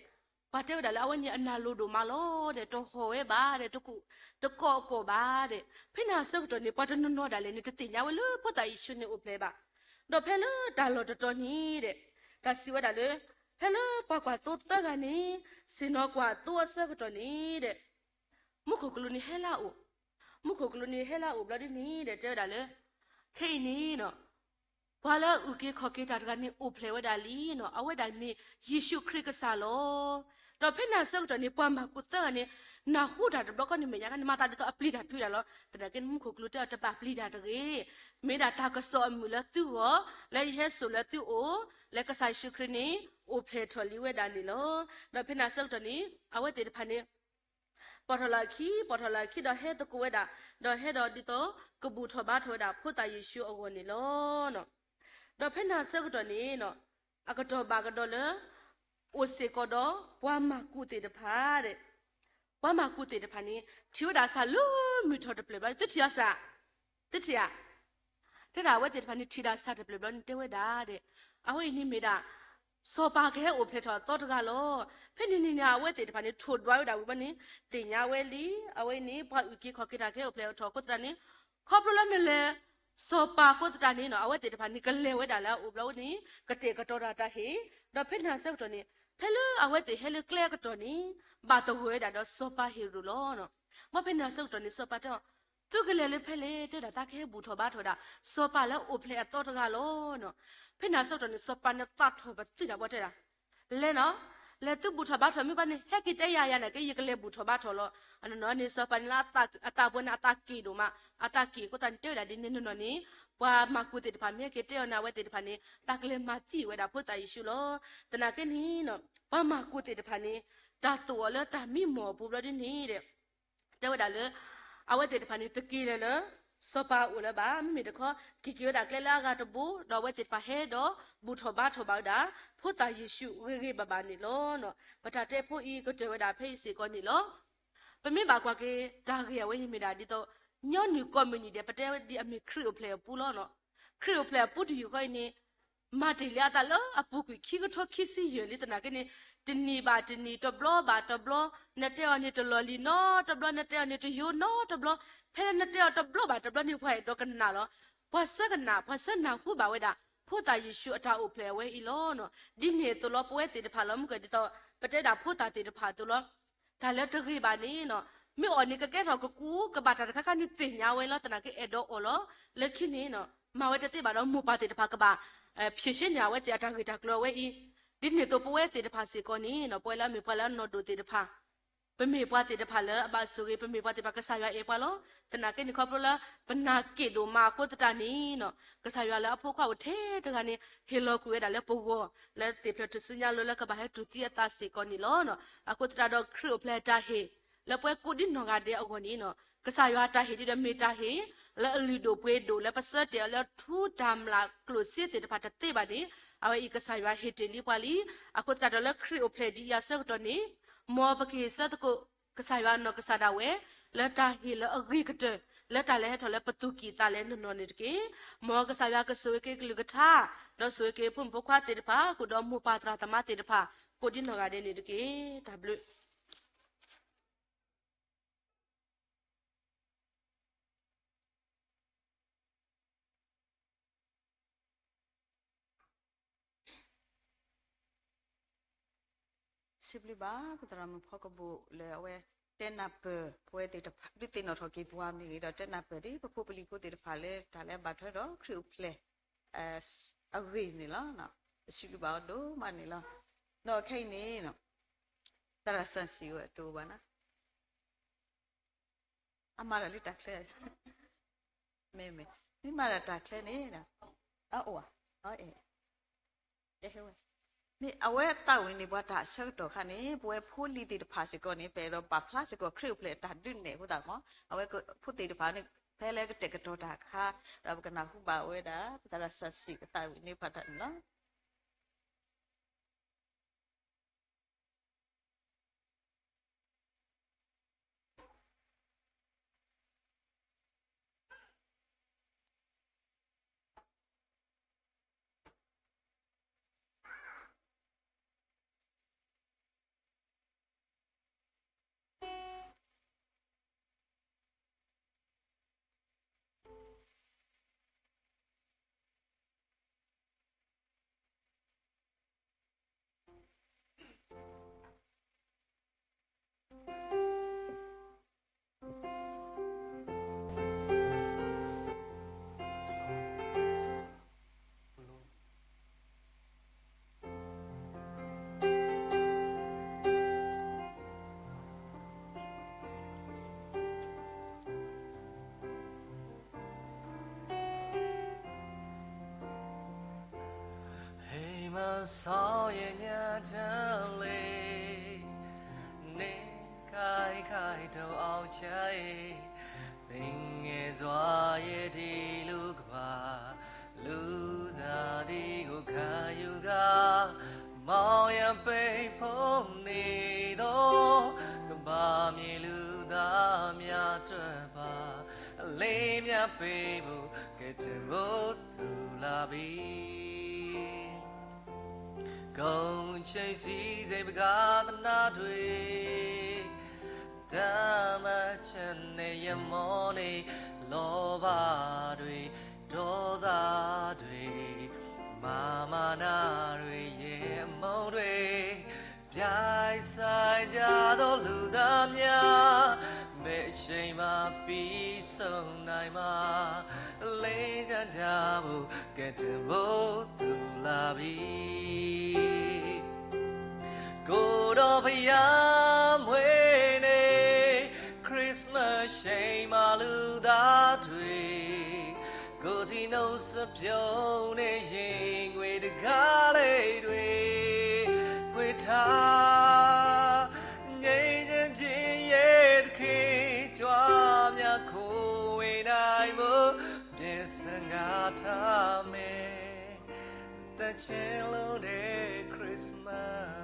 ပှၤတဲဝဲဒၣ်လၢအဝဲန့ၣ်အနၢ်လိၤဒိၣ်မးလီၤဒီး တဟီၣ်ဝဲဘၣ်ဒီး တကူးတကိးအကိာ်ဘၣ်ဒီး ဖဲန့ၣ်အဆၢကတီၢ်န့ၣ် ပှၤတနီၤနီၤဒၣ်လဲာ်န့ၣ် တသ့ၣ်ညါဝဲလၢဖိသၣ်ယ့ၣ်ၡူးန့ၣ်အိၣ်ဖျဲၣ်ဘၣ်. ဒီးဖဲလၢတၢ်လီၢ်တတီၤန့ၣ်ဒီး တၢ်စံးဝဲဒၣ်လၢ ဖဲလၢပှၤကွၢ်သိသၢဂၤန့ၣ် ဆ့ၣ်နီၤကွၢ်သိအဆၢကတီၢ်န့ၣ်ဒီး မူခိၣ်ကလူးန့ၣ်ဟဲလၢအအိၣ်, မူခိၣ်ကလူးန့ၣ်ဟဲလၢအအိၣ်ဘျီဒ်န့ၣ်ဒီး တဲဝဲဒၣ်လၢ ခဲအံၤန့ၣ်နီၤ ပှၤလၢအအုၣ်က့ၤခီၣ်က့ၤတၢ်တဂၤန့ၣ် အိၣ်ဖျဲၣ်ဝဲဒၣ်လံနီၤ, အဝဲဒၣ်မ့ၢ်ယ့ၣ်ၡူးခရံာ်ကစၢ်လီၤ. ဒီးဖဲန့ၣ်အဆၢကတီၢ်န့ၣ် ပှၤမၤကူးသၢဂၤန့ၣ် နၢ်ဟူတၢ်တဘျီဃီန့ၣ် မဲာ်ညါခါန့ၣ် မၤသးဒ်သိးအပျံၤတၢ်ဖုးတၢ်လီၤ. သနာ်က့န့ၣ် မူခိၣ်ကလူးတဲအီၤတဘၣ်ပျံၤတၢ်တဂ့ၤ, မ့ၢ်ဒၣ်တၢ်ကစီၣ်အမုာ်လၢသုဂီၢ်, လၢယဟဲစိာ်လၢသုအိၣ်, လၢကစၢ်ယ့ၣ်ၡူးခရံာ်န့ၣ် အိၣ်ဖျဲၣ်ထီၣ်လံဝဲဒၣ်န့ၣ်လီၤ. ဒီးဖဲန့ၣ်အဆၢကတီၢ်န့ၣ် အဝဲသ့ၣ်တဖၣ်န့ၣ် ပိာ်ထီၣ်လၢအခံ, ပိာ်ထီၣ်လၢအခံဒီးဟဲသကိးဝဲဒၣ်, ဒီးဟဲဒီးဒ်သိးကဘူၣ်ထီၣ်ဘါထီၣ်ဝဲဒၣ်ဖိသၣ်ယ့ၣ်ၡူးအဂီၢ်န့ၣ်လီၤ. ဒီးဖဲန့ၣ်အဆၢကတီၢ်န့ၣ် အကတီၢ်ဘၣ်ကဒီးလၢ အိၣ်စ့ၢ်ကီးဒီးပှၤမၤကူးသ့ၣ်တဖၣ်ဒီး ပှၤမၤကူးသ့ၣ်တဖၣ်န့ၣ် ထံၣ်ဝဲဒၣ်ဆၣ်လၢမုၢ်ထီၣ်တဖျၢၣ်ဘျီ သုထံၣ်အီၤဆၣ်, သုထံၣ်ဧါ, တဲဒၣ်အဝဲသ့ၣ်တဖၣ်န့ၣ် ထံၣ်ဒၣ်ဆၣ်တဖျၢၣ်ဘျီန့ၣ် တဲဝဲဒၣ်ဒီး အဝဲအံၤန့ၣ်မ့ၢ်ဒၣ် စီၤပၤကဟဲအိၣ်ဖျဲၣ်ထီၣ်အသီတဂၤလီၤ. ဖဲန့ၣ်န့ၣ်န့ၣ် အဝဲသ့ၣ်တဖၣ်န့ၣ် ထိၣ်ဒွးဝဲဒၣ်ဝံၤဘျီန့ၣ် သ့ၣ်ညါဝဲလံ အဝဲအံၤန့ၣ် ပှၤအုၣ်က့ၤခီၣ်က့ၤတၢ်ကဟဲအိၣ်ဖျဲၣ်ထီၣ်အဃိသတးန့ၣ် ခီဖျိလၢနလဲၤ စီၤပၤအဃိသတးန့ၣ်နီၤ အဝဲသ့ၣ်တဖၣ်န့ၣ် ကလဲၤဝဲဒၣ်လၢအအိၣ်ဘျီန့ၣ် ကတဲာ်ကတီၤတၢ်တၢ်ဟ့ၣ်, ဒီးဖဲန့ၣ်အဆၢကတီၢ်န့ၣ် ဖဲလၢအဝဲသ့ၣ်ဟဲလၢကျဲအကတီၢ်န့ၣ် ဘၣ်သဂၢၢ်ဝဲဒၣ်ဒီးစီၤပၤဟ့ၤရိာ်လီၤ. မ်ဖဲန့ၣ်အဆၢကတီၢ်န့ၣ် စီၤပၤတဲအီၤ သုကလဲၤလၢဖဲလဲၣ် တဲဝဲဒၣ်သးကဟဲဘူၣ်ထီၣ်ဘါထီၣ်ဝဲဒၣ် စီၤပၤလၢအအိၣ်ဖျဲၣ်အသီတဂၤလီၤ. ဖဲန့ၣ်အဆၢကတီၢ်န့ၣ် စီၤပၤန့ၣ်သးထီၣ်ပသံၣ်တၢ်ဘီတဲဒၣ် လဲၤနီၤ, လဲၤသုဘူၣ်ထီၣ်ဘါထီၣ်မ့ၢ်ဘၣ်န့ၣ် ဟဲက့ၤတဲယၤယၤနာ်က့ ယကလဲၤဘူၣ်ထီၣ်ဘါထီၣ်လီၤ. အနီၢ်နီၢ်န့ၣ် စီၤပၤန့ၣ်လၢအသးပှဲၤန့ၣ် အသးက့ၣ်ဒိၣ်မး, အသးက့ၣ်အဃိသတးန့ၣ် တဲဝဲဒၣ်ဒ်န့ၣ်နီၢ်နီၢ်န့ၣ် ပှၤမၤကူးသ့ၣ်တဖၣ်မ့ၢ်ဟဲက့ၤတဲအီၤန့ၣ် အဝဲသ့ၣ်တဖၣ်န့ၣ် တၢ်ကလဲၤမၤသံဝဲဒၣ်ဖိသၣ်ယ့ၣ်ၡူးလီၤ. သနာ်က့န့ၣ် ပှၤမၤကူးသ့ၣ်တဖၣ်န့ၣ် တၢ်သိၣ်အီၤလၢတၢ်မံမီၢ်အပူၤဘျီဒ်န့ၣ်ဒီး တဲဝဲဒၣ်လၢ အဝဲသ့ၣ်တဖၣ်န့ၣ် တက့ၤလၢၤလၢ စီၤပၤအအိၣ်လၢၤဘၣ်. မ့မ့ၢ်တခီ က့ၤက့ၤဝဲဒၣ်ကျဲလၢအဂၤတဘိ ဒီးအဝဲသ့ၣ်တဖၣ်ဟဲဒီးဘူၣ်ထီၣ်ဘါထီၣ်ဘၣ်ဝဲဒၣ် ဖိသၣ်ယ့ၣ်ၡူးဂ့ၤဂ့ၤဘၣ်ဘၣ်န့ၣ်လီၤ. ပတၢ်တဲဖိအံၤကတၢၢ်ဝဲဒၣ်ဖဲအံၤစ့ၢ်ကီးန့ၣ်လီၤ. ပမ့ၢ်ဘၣ်ကွၢ်က့ၤ တၢ်ဂ့ၢ်အဝဲအံၤမ့ၢ်ဒၣ်ဒ်သိး ညီနုၢ်ကီၢ်မုၢ်နံၤဒဲး ပတဲဝဲဒ်အမ့ၢ်ခရံာ်အိၣ်ဖျဲၣ်အပူၤလီၤ. ခရံာ်အိၣ်ဖျဲၣ်အပူၤတယုၢ်ဃီအံၤန့ၣ် မၤတ့ၢ်လံအသးလၢအပူၤကွံာ်ခံကထိခံဆံယဲၢ်လံသနာ်က့န့ၣ် တနံၤဘၣ်တနံၤ တဘျီဘၣ်တဘျီ နတဲအီၤန့ၣ်တလီၢ်လံၤနီတဘျီ နတဲအီၤန့ၣ်တယိနီတဘျီ ဖဲလၢနတဲအီၤတဘျီဘၣ်တဘျီန့ၣ် ပှၤအဲၣ်ဒိးကနၣ်လီၤ. ပှၤဆၢကနၣ် ပှၤဆၢနၢ်ဟူဘၣ်ဝဲဒၣ် ဖိသၣ်ယ့ၣ်ၡူးအတၢ်အိၣ်ဖျဲၣ်အဝဲအံၤလီၤ. ဒ်န့ၣ်အသိးလီၤ ပဝဲသ့ၣ်တဖၣ်လီၤ မုၢ်ကဒ်သိး ပတဲဒၣ်ဖိသၣ်သ့ၣ်တဖၣ်အသိးလီၤ. တၢ်လၢတဂ့ၤဘၣ်န့ၣ် မ့ၢ်အီၣ်န့ၣ် ကကဲထီၣ်ကကူကဘၣ်တၢ်တခါခါန့ၣ်သ့ၣ်ညါဝဲလီၤ. သနာ်က့အဲၣ်ဒိးအီၣ်လီၤ. လၢခံန့ၣ် မၤဝဲတသ့ဘၣ်ဒီး မိၢ်ပၢ်သ့ၣ်တဖၣ်ကဘၣ် ဖံးဆ့ၣ်န့ၢ်အဝဲသ့ၣ်အတၢ်ဂ့ၢ်တၢ်ကျိၤအဝဲအံၤ, ဒ်န့ၣ်အသိးပဝဲသ့ၣ်တဖၣ်စ့ၢ်ကီးန့ၣ် ပဝဲလၢအမ့ၢ်ပှၤလၢအနီၢ်ဒိၣ်သ့ၣ်တဖၣ် ပမ့ၢ်ပှၤသ့ၣ်တဖၣ်လၢအဘၣ်ဆိၣ်ဂ့ၤ, ပမ့ၢ်ပှၤသ့ၣ်တဖၣ်ကစၢ်ယွၤအဲၣ်ပှၤလီၤ. သနာ်က့န့ၣ် ခီဖျိလၢပနာ်က့ၣ်ဒိၣ်မးအဃိသတးန့ၣ် ကစၢ်ယွၤလၢအဖိခွါအိၣ်ထဲတဂၤန့ၣ် ဟ့ၣ်လီၤကွံာ်ဝဲဒၣ်လၢပဂီၢ် လၢသ့ၣ်ဖျၢၣ်ထူၣ်စုညါလိၤလၢကဘၣ်ဟဲတူၢ်သံအသးစ့ၢ်ကီးန့ၣ်လီၤ. အဃိသတးဒီးခရံာ်အိၣ်ဖျဲၣ်အတၢ်ဟ့ၣ် လၢပဝဲကိးဒံနီၢ်ဂၤဒဲးအဂီၢ်န့ၣ် ကစၢ်ယွၤအတၢ်ဟ့ၣ်ဒ်ဒီးမ့ၢ်တၢ်ဟ့ၣ် လၢအလုၢ်ဒိၣ်ပှ့ၤဒိၣ် လၢပဆၢတဲာ်အီၤလၢထူတၢ်မျၢ်ကျိၣ်စ့သ့ၣ်တဖၣ်တသ့ဘၣ်န့ၣ် အဝဲအံၤကစၢ်ယွၤဟ့ၣ်တ့ၢ်လံပှၤလံ. အဃိသတးဒီးလၢခရံာ်အိၣ်ဖျဲၣ်ဒ်အံၤအဆၢကတီၢ်န့ၣ် မ်ပကဟ့ၣ်ဆၢသကိး ကစၢ်ယွၤအနီၢ်ကစၢ်ဒၣ်ဝဲ လၢတၢ်ဟ့ၣ်လၢအဂ့ၤကတၢၢ် လၢတၢ်လဲၤဟဲထီၣ်လၢပသူၣ်ကံၢ်သးလဲၤနီၢ်နီၢ်န့ၣ်တက့ၢ်. မ်ကစၢ်ယွၤကဆိၣ်ဂ့ၤက့ၤကလုၢ်ကထါ ဒီးဆိၣ်ဂ့ၤက့ၤဖိမုၣ်ဖိခွါသ့ၣ်တဖၣ် ဃုာ်ဒီးမိၢ်ပၢ်သရၣ်သမါသ့ၣ်တဖၣ် ကိးဒံနီၢ်ဂၤဒဲးန့ၣ်တက့ၢ်. တၢ်ဘျုး စံးဘျုးဘၣ် ပသရၣ်မုၣ်ဖီကဘိၣ်လၢအဝဲတဲနၢ်ပၢၢ်ပဝဲသ့ၣ်တဖၣ် ဒုးသ့ၣ်နီၣ်ထီၣ်က့ၤပှၤမ့ၢ်ဂ့ၤ ဒီးတဲနၢ်ပၢၢ်ဒ်ပဖိပလံၤဖိသ့ၣ်တဖၣ်လၢ တၢ်လၢအဘၣ်ထွဲဒီးခရံာ်အိၣ်ဖျဲၣ် အဂ့ၢ်န့ၣ်လီၤ. ပစံးဘျုးဘၣ်အီၤဒိၣ်မးန့ၣ်လီၤ. ဒီးခဲအံၤန့ၣ် သရၣ်စၢ်စံးဝဲတအိၣ်ဘၣ်နီၤ အမၤတၢ်လၢတၢ်ချၢ မ့မ့ၢ် မ့ၢ်မၤတၢ်တၢ်ချၢန့ၣ် အအိၣ်ဧါ အဲ မ့ၢ်အဝဲသးဝံၣ်န့ၢ်ပှၤတၢ်အဆၢကတီၢ်ခါန့ၣ် ပဝဲဖိလံၤသ့ၣ်တဖၣ်စ့ၢ်ကီးန့ၣ် ပအဲၣ်ဒိးပာ်ဖျါစ့ၢ်ကီးခရံာ်အိၣ်ဖျဲၣ်အတၢ်ဒုးနဲၣ်အဃိသတးမး အဝဲဖိသ့ၣ်တဖၣ်န့ၣ် ဖဲလၢကတဲာ်ကတီၤတၢ်အခါ ဒီးပကနၢ်ဟူဘၣ်ဝဲဒၣ် ပသရၣ်စၢ်စံးအသးဝံၣ်န့ၢ်ပှၤတၢ်န့ၣ်လီၤ. ဟဲမၤစီၤယညါတလ့ န့ၣ် ခဲအံၤခဲအံၤတအိၣ်အီၣ်ဆၢအံၤ သ့ၣ်ညါစွါယဲဒ်လူၤကဘၣ် လူၤသးဒ်အိၣ်ခါယုၢ်ဂၤ မ်ယပ့ၤဖိန့ၣ်သိး ကဘၣ်မ့ၢ်လူၤသးမးတပၤ အလ့မးပ့ၤဖိ ကဲတဘိသူၣ်လၢ်ဘံၣ် ကိးဆံဆံးစ့ၣ်ပကသနၢ်တွ့ တၢ်မၤဆၢန့ၣ်ယမိၢ်န့ၣ် လီၤဘၣ်တွ့ ဒီးသးတွ့ မၤမၤနၢ်တွ့ ယမိၢ်တွ့ ပြိုင်ဆိုင်ကြသောလူသားများ ဘယ်အချိန်မှပြီးဆုံးနိုင်မှာ လင်းတန်းကြဖို့ ကတင်ဖို့သူလာပြီ ကိုယ်တော်ဘုရားမွေးနေ့ Christmas ချိန်မှာလူသားတွေ ကိုယ်စီနှုတ်စပြုံးနဲ့ရင်ငွေတကားလေးတွေ ဖွင့်ထား ငြိမ်းချမ်းခြင်းရဲ့သခင် ကြွားများကိုယ်ဝေနိုင်ဖို့ ပြင်ဆင်ငါထားမယ် သန့်ရှင်းလို့တဲ့ Christmas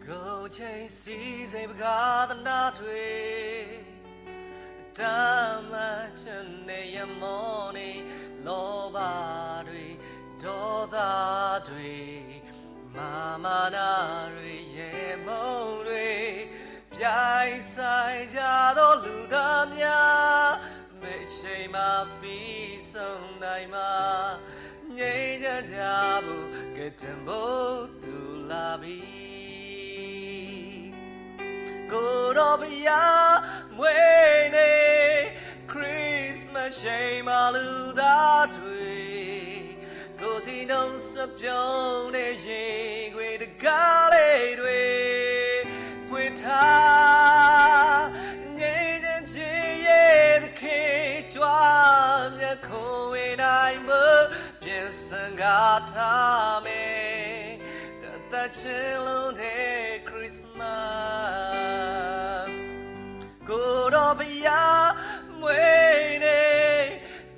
ကိုယ်ချိန်စီစဉ်ပကသနားတွေ တမန်ချင်တဲ့ရမော်နေ လောဘတွေ ဒေါသတွေ မာမာနတွေ ယမုန်းတွေ ပြ ရင်ဆိုင်ကြသောလူသားများ ဘယ်အချိန်မှပြီးဆုံးနိုင်မှာ ငြိမ်းချမ်းကြဖို့ ကယ်တင်ဖို့သူလာပြီ ကိုယ်တော်ဘုရားမွေးနေ့ Christmas ချိန်မှာလူသားတွေ ကိုယ်စီနှုတ်ဆက်ပြုံးနဲ့ ရင်ခွင်တံခါးလေးတွေ ဖွင့်ထား ငြိမ်းချမ်းခြင်းရဲ့သခင် ကြွားမြတ်ခွင့်နိုင်ဖို့ ပြင်ဆင်ကားထားမယ် တသက်ချင်းလွန်တဲ့ Christmas ကိုယ်တော်ဘုရားမွေးနေ့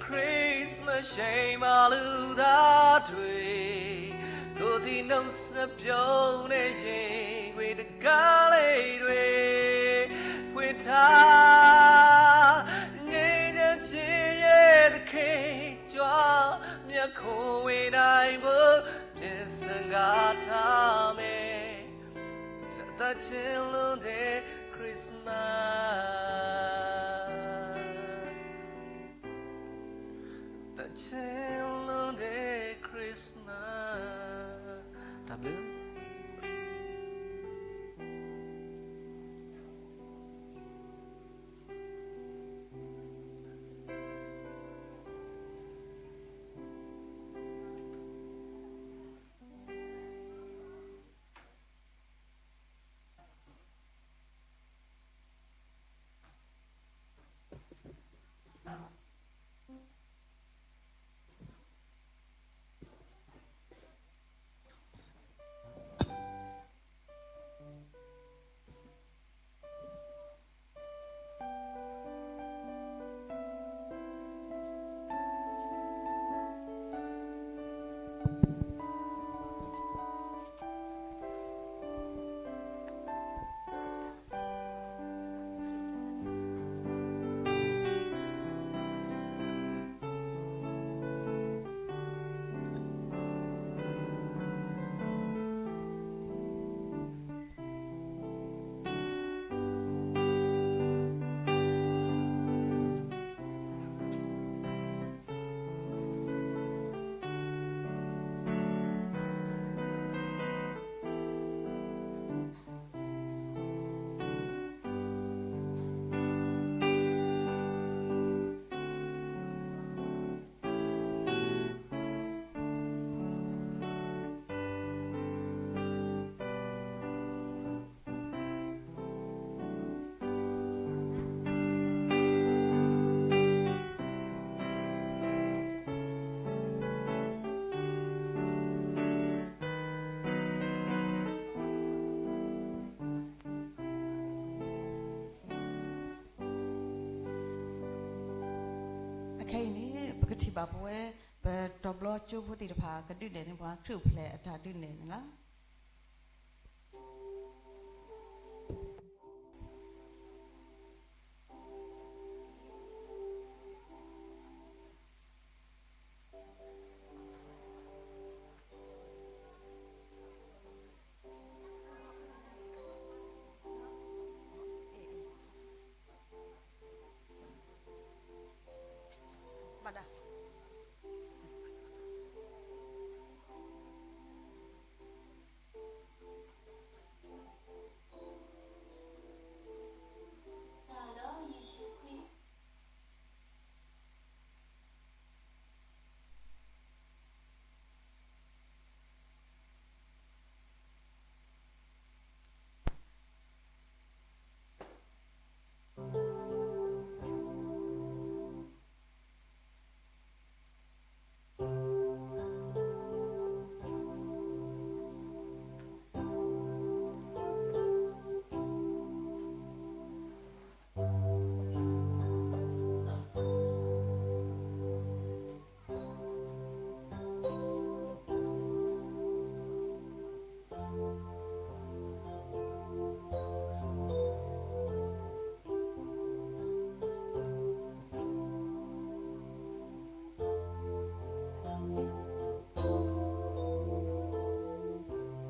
Christmas ချိန်မှာလူသားတွေ ကိုယ်စီနှုတ်ဆက်ပြုံးနဲ့ ရင်ခွင်တံခါးလေးတွေ ဖွင့်ထား ငြိမ်းချမ်းခြင်းရဲ့သခင် ကြွားမြတ်ခွင့်နိုင်ဖို့ ပြင်ဆင်ကားထားမယ် တသက်ချင်းလွန်တဲ့ Christmas သက်ချင်းလွန်တဲ့ Christmas တၢ်ဘျုးအခဲအံၤန့ၣ် ပကထံၣ်ဘၣ်ပဝဲ ပတီၤဘျီကၠိဖိသ့ၣ်တဖၣ် ကဒုးနဲၣ်န့ၢ်ပှၤခရံာ်အိၣ်ဖျဲၣ်အတၢ်ဒုးနဲၣ်န့ၣ်လီၤ.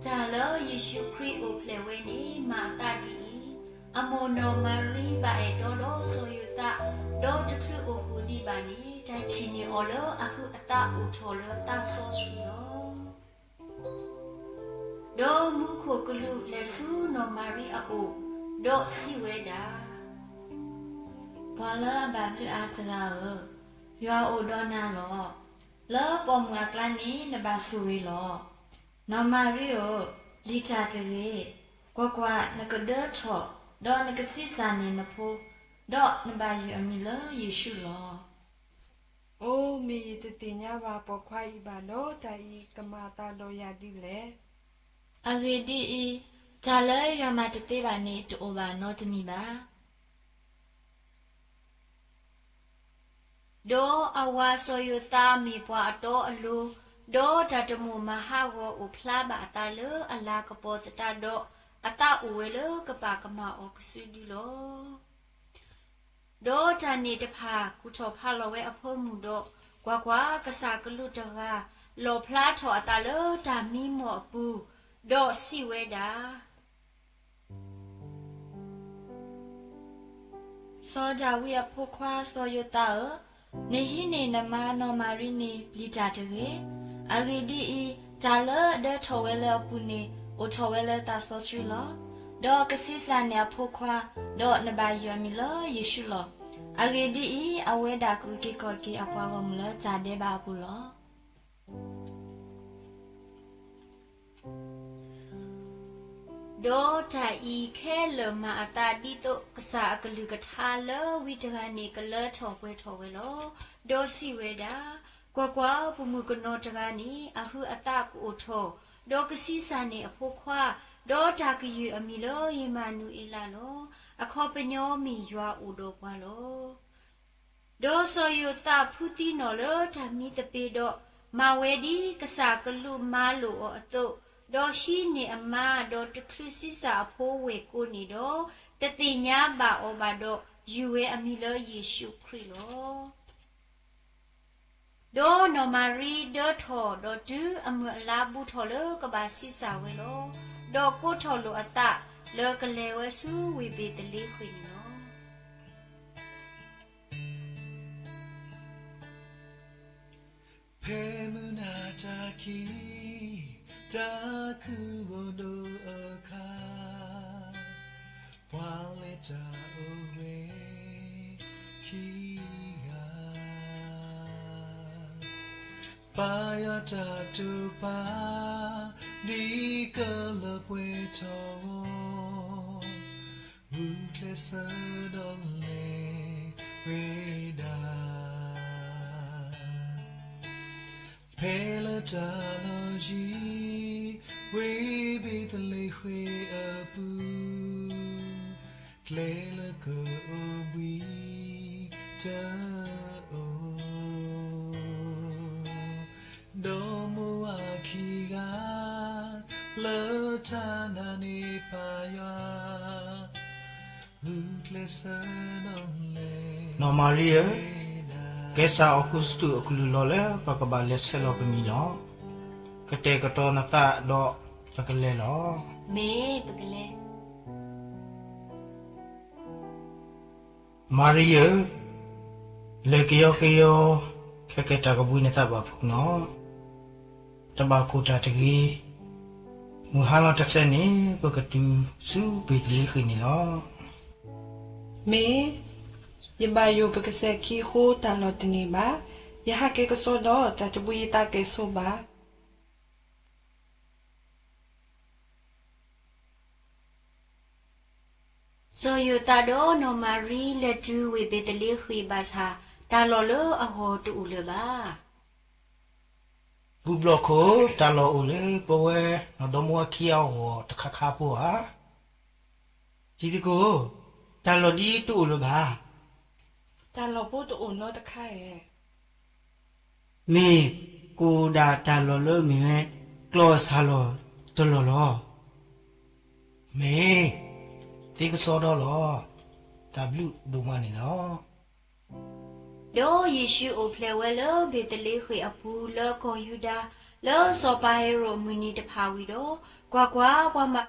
တၢ်လၢယ့ၣ်ၡူးခရံာ်အိၣ်ဖျဲၣ်ဝဲန့ၣ် မၤအသးဒ်အံၤ, အမိၢ်နီၢ်မၤရံဘၣ်အဲၣ်တီဒီးစီၤယိၤသး, ဒီးတချုးအိၣ်ဃုာ်ဒံးဘၣ်န့ၣ်, တၢ်ထံၣ်န့ၢ်အီၤလၢအဟုးအသးအိၣ်ထီၣ်လၢသးစီဆှံလီၤ. ဒီးမူခိၣ်ကလူးလဲၤဆူနီၢ်မၤရံအအိၣ်, ဒီးစံးဝဲဒၣ်, ပှၤလၢအဘၣ်ဘျုးအါတဂၤဧၢ, ယွၤအိၣ်ဒီးနၤလီၤ. လၢပိာ်မုၣ်အကျါန့ၣ်နဘၣ်ဆိၣ်ဂ့ၤလီၤ. နီၢ်မၤရံဧၢ, ပျံၤတၢ်တဂ့ၤ. ကွၢ်ကွၢ်, နကဒၢထီၣ်, ဒီးနကဆံးစၢ်န့ၢ်နဖိ, ဒီးနဘၣ်ယုၢ်အမံၤလၢယ့ၣ်ၡူးလီၤ. အိ, မ့ၢ်ယတသ့ၣ်ညါဘၣ်ပိာ်ခွါအံၤဘၣ်ဒီး, တၢ်အံၤကမၤအသးဒီးယၤဒ်လဲၣ်. အဂ့ၢ်ဒ်အံၤ, တၢ်လၢယွၤမၤတသ့ဘၣ်န့ၣ် တအိၣ်ဘၣ်နီတမံၤဘၣ်. ဒီးအဝၤစီၤယိၤသးမ့ၢ်ပှၤအတီအလိၤ, ဒီးတၢ်တမိၣ်မၤဟးဂီၤအိၣ်ဖျါဘၣ်အသးလၢအလၤကပီၤသတးဒီး, အသးအိၣ်ဝဲလၢကပာ်ကမၣ်အီၤကစုဒုလီၤ. ဒီးတၢ်န့ၣ်တဖၣ်ကူၣ်ထီၣ်ဖးလီၤဝဲအဖိမုၣ်ဒီး, ကွၢ်ကွၢ်, ကစၢ်ကလူးတဂၤ လီၣ်ဖျါထီၣ်အသးလၢတၢ်မံမီၢ်အပူၤ, ဒီးစံးဝဲဒၣ် စီၤဒၤဝံးအဖိခွါစီၤယိၤသးဧၢ, နဟံးန့ၢ်နမါနီၢ်မၤရံန့ၣ်ပျံၤတၢ်တဂ့ၤ. အဂ့ၢ်ဒ်အံၤ, တၢ်လၢအဒၢထီၣ်ဝဲလၢအပူၤန့ၣ် အိၣ်ထီၣ်ဝဲလၢသးစီဆှံလီၤ. ဒီးကဆံးစၢ်န့ၢ်အဖိခွါ, ဒီးနဘၣ်ယုၢ်အမံၤလၢယ့ၣ်ၡူးလီၤ. အဂ့ၢ်ဒ်အံၤ, အဝဲဒၣ်ကအုၣ်က့ၤခီၣ်က့ၤအပှၤဂီၢ်မုၢ်လၢတၢ်ဒဲးဘးအပူၤလီၤ. ဒီးတၢ်အံၤခဲလၢာ်မၤအသးဒ်သိးကစၢ်အကလုၢ်ကထါလၢဝံတဂၤန့ၣ်ကလၢထီၣ်ပှဲၤထီၣ်ဝဲလီၤ. ဒီးစံးဝဲဒၣ်, ကွၢ်ကွၢ်, ပိာ်မုၣ်ကနီၤတဂၤန့ၣ် အဟုးအသးကအိၣ်ထီၣ်, ဒီးကဆံးစၢ်န့ၢ်အဖိခွါ, ဒီးတၢ်ကယုၢ်အမံၤလၢယမၤနူၤအ့လးလီၤ. အခီပညီမ့ၢ်ယွၤအိၣ်ဒီးပှၤလီၤ. ဒီးစီၤယိၤသးဖုသံနီၣ်လၢတၢ်မံသပ့ၤဒီး, မၤဝဲဒ်ကစၢ်ကလူးမၤလိာ်အီၤအသိး, ဒီးဟံးန့ၢ်အမါ, ဒီးတချုးဆံးစၢ်အဖိဝဲၢ်ကိာ်န့ၣ်ဒီး, တသ့ၣ်ညါဘၣ်အီၤဘၣ်ဒီး, ယုၢ်ဝဲအမံၤလၢယ့ၣ်ၡူးခရံာ်လီၤ. ဒီးနီၢ်မၤရံဒၢထီၣ်ဒီးတုၤအမုၢ်အလါဘူးထီၣ်လၢကဘၣ်ဆံးစၢ်ဝဲလီၤ. ဒီးကိးထီၣ်လိာ်အသးလၢကလဲၤဝဲဆူဝ့ၢ်ဘ့းသလ့ဃ့ၣ်န့ၣ်လီၤ. ဖဲမုၢ်နၤတၢ်ခံ, တၢ်ခုၣ်ဂီၤဒိၣ်အခါ, ပှၤလဲၤတၢ်အိၣ်ဝဲခံဂၤ, ပၢ်ယွၤတၢ်တိာ်ပာ်, ဒ်ကလၢပှဲၤထီၣ်ဂီၤ, ဂုာ်ကျဲးစၢးဒီးလဲၤဝဲဒၣ် ဖဲလၢတၢ်လီၢ်ယံၤ, ဝ့ၢ်ဘ့းသလ့ဃ့ၣ်အပူၤ, ကျဲလၢကအိၣ်ဘှံးတအိၣ်, ဒီးမိၢ်ဝၤခံဂၤ, လၢတၢ်နာ်န့ၢ်ပၢ်ယွၤ, ဂုာ်ကျဲးစၢးဒီးလဲၤ နီၢ်မၤရံဧၢ, ကဲစၢ်အီကူးစတူးအကလုၢ်လီၤလၢပကဘၣ်လဲၤဆဲးလီၤပမံၤလီၤ. ကတဲာ်ကတီၤနသးဒီးပကလဲၤလီၤ. မ့ၢ်ပကလဲၤ. မၤရံဧၢ, လဲၤကယီကယီ, ခဲကဲတၢ်ကဘှံးနသးဘၣ်ဖုးနီၤ, တဘၣ်ကိၢ်တၢ်တဂ့ၤ. မုၢ်ဟါလီၤတစဲးန့ၣ် ပကတုၤဆူဘ့းသလ့ဃ့ၣ်န့ၣ်လီၤ. မ့ၢ်, ယဘၣ်ယိၣ်ပကစဲးခံအဃိတၢ်လီၢ်တန့ၢ်ဘၣ်. ယဟးက့ၤကစီဒီးတၢ်တဘှံးယသးကဲၣ်ဆိးဘၣ်. စီၤယိၤသးဒီးနီၢ်မၤရံလဲၤတုၤဝ့ၢ်ဘ့းသလ့ဃ့ၣ်ဘၣ်ဆၣ်, တၢ်လီၢ်လၢအဂီၢ်တအိၣ်လၢၤဘၣ်. ဘူၣ်ဘျီၣ်ခိၣ်, တၢ်လီၢ်အိၣ်လၢပဝဲနီၢ်ဒီမါဝၤခံဂၤအဂီၢ်တခါခါဖိဧါ. တံၤသကိး, တၢ်လီၢ်ဒ်တအိၣ်လၢၤဘၣ်. တၢ်လီၢ်ဖိတအိၣ်နီတခါဧါ. မ့ၢ်ကိၣ်ဒၣ်တၢ်လီၢ်လၢမ့ၢ်ဝဲ ကျီၢ်အစှၤလီၢ်တလီၢ်လီၤ. မ့ၢ်, သ့ကစီဒီလီၤ. တၢ်ဘျုးဒိၣ်မးန့ၣ်လီၤ. ဒီးယ့ၣ်ၡူးအိၣ်ဖျဲၣ်ဝဲလၢဘ့းသလ့ဃ့ၣ်အပူၤလၢကီၢ်ယူဒၤ, လၢစီၤပၤဟ့ၤရိာ်အမုၢ်နံၤတဖၣ်ဝံၤဒီး, ကွၢ်ကွၢ်, ပှၤမၤ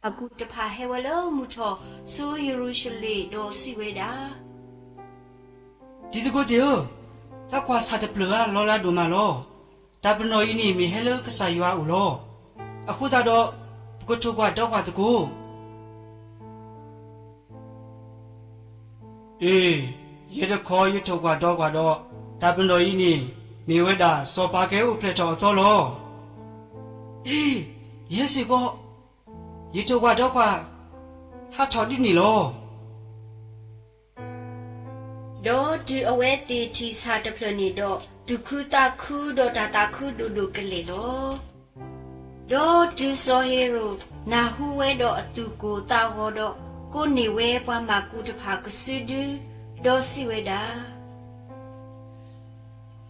ပှၤမၤကူတဖၣ်ဟဲဝဲလၢမုၢ်ထီၣ်ဆူယရူၤၡလ့ၣ်ဒီးစံးဝဲဒၣ်, တံၤသကိးသ့ၣ်ဧၢ, သးကွၢ်ဆၣ်တဖျၢၣ်ဧါ လီၤလးဒိၣ်မးလီၤ. တၢ်ပနီၣ်အံၤန့ၣ်မ့ၢ်ဟဲလၢကစၢ်ယွၤအအိၣ်လီၤ. အဃိသတးဒီး ပကထိၣ်ကွၢ်ဒီးကွၢ်သကိး. အ့, ယဲတခီယထိၣ်ကွၢ်ဒီးကွၢ်ဒီး, တၢ်ပနီၣ်အံၤန့ၣ် မ့ၢ်ဝဲဒၣ်စီၤပၤကဲအိၣ်ဖျဲၣ်ထီၣ်အသီလီၤ. အ့, ယဲစ့ၢ်ကီး, ယထိၣ်ကွၢ်ဒီးကွၢ်, ဟးထီၣ်ဒ်န့ၣ်လီၤ. ဒီးတုၤအဝဲသ့ၣ်ထံၣ်ဆၣ်တဖျၢၣ်န့ၣ်ဒီး, သူၣ်ခုသးခုဒီးတၢ်သးခုဒိၣ်ဒိၣ်ကလဲာ်လီၤ. ဒီးတုၤစီၤဟ့ၤရိာ်နၢ်ဟူဝဲဒီးအသူၣ်ကိၢ်သးဂီၤဒီး, ကိးန့ၢ်ဝဲပှၤမၤကူတဖၣ်ကစုဒု, ဒီးစံးဝဲဒၣ်,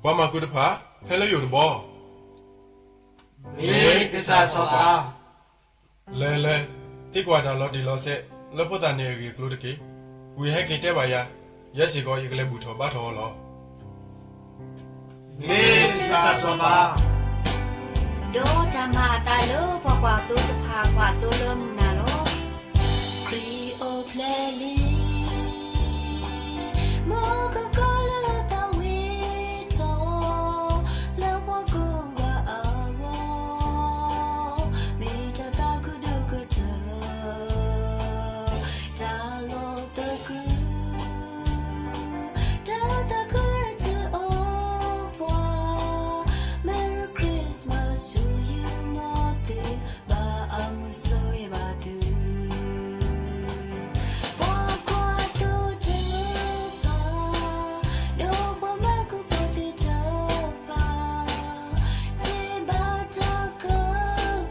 ပှၤမၤကူတဖၣ် ဟဲလၢယအိၣ်တဘျီ. မ့ၢ်ကစၢ်စီၤပၤ. လဲၤလဲၤ, သံကွၢ်တၢ်လီၤတံၢ်လီၤဆဲး လၢဖိသၣ်န့ၣ်အဂ့ၢ်အကျိၤတက့ၢ်. ဝံၤဟဲက့ၤတဲဘၣ်ယၤ, ယဲစ့ၢ်ကီးယကလဲၤဘူၣ်ထီၣ်ဘါထီၣ်အီၤလီၤ. မ့ၢ်ကစၢ်စီၤပၤ. ဒီးတၢ်မၤအသးလၢပှၤကွၢ်သိတဖၣ်ကွၢ်သိလၢမုၢ်နၤလီၤ. ခရံာ်အိၣ်ဖျဲၣ်လံ, မူခိၣ်ကီၤလၢသးဝံၣ်ထီၣ်, လၢပှၤကိးဂၤအဂီၢ်, မ့ၢ်တၢ်သးခုဒိၣ်ကတၢၢ်, တၢ်လီၤသကုၤ, တၢ်သးခုတအိၣ်ပှၤ, Merry Christmas to you မ်သု, ဘၣ်အမုာ်ဆိၣ်ဂ့ၤဘၣ်သု. ပှၤကွၢ်သိတဖၣ်, ဒီးပှၤမၤကူဖိသ့ၣ်တဖၣ်, တ့ဘၣ်တၢ်က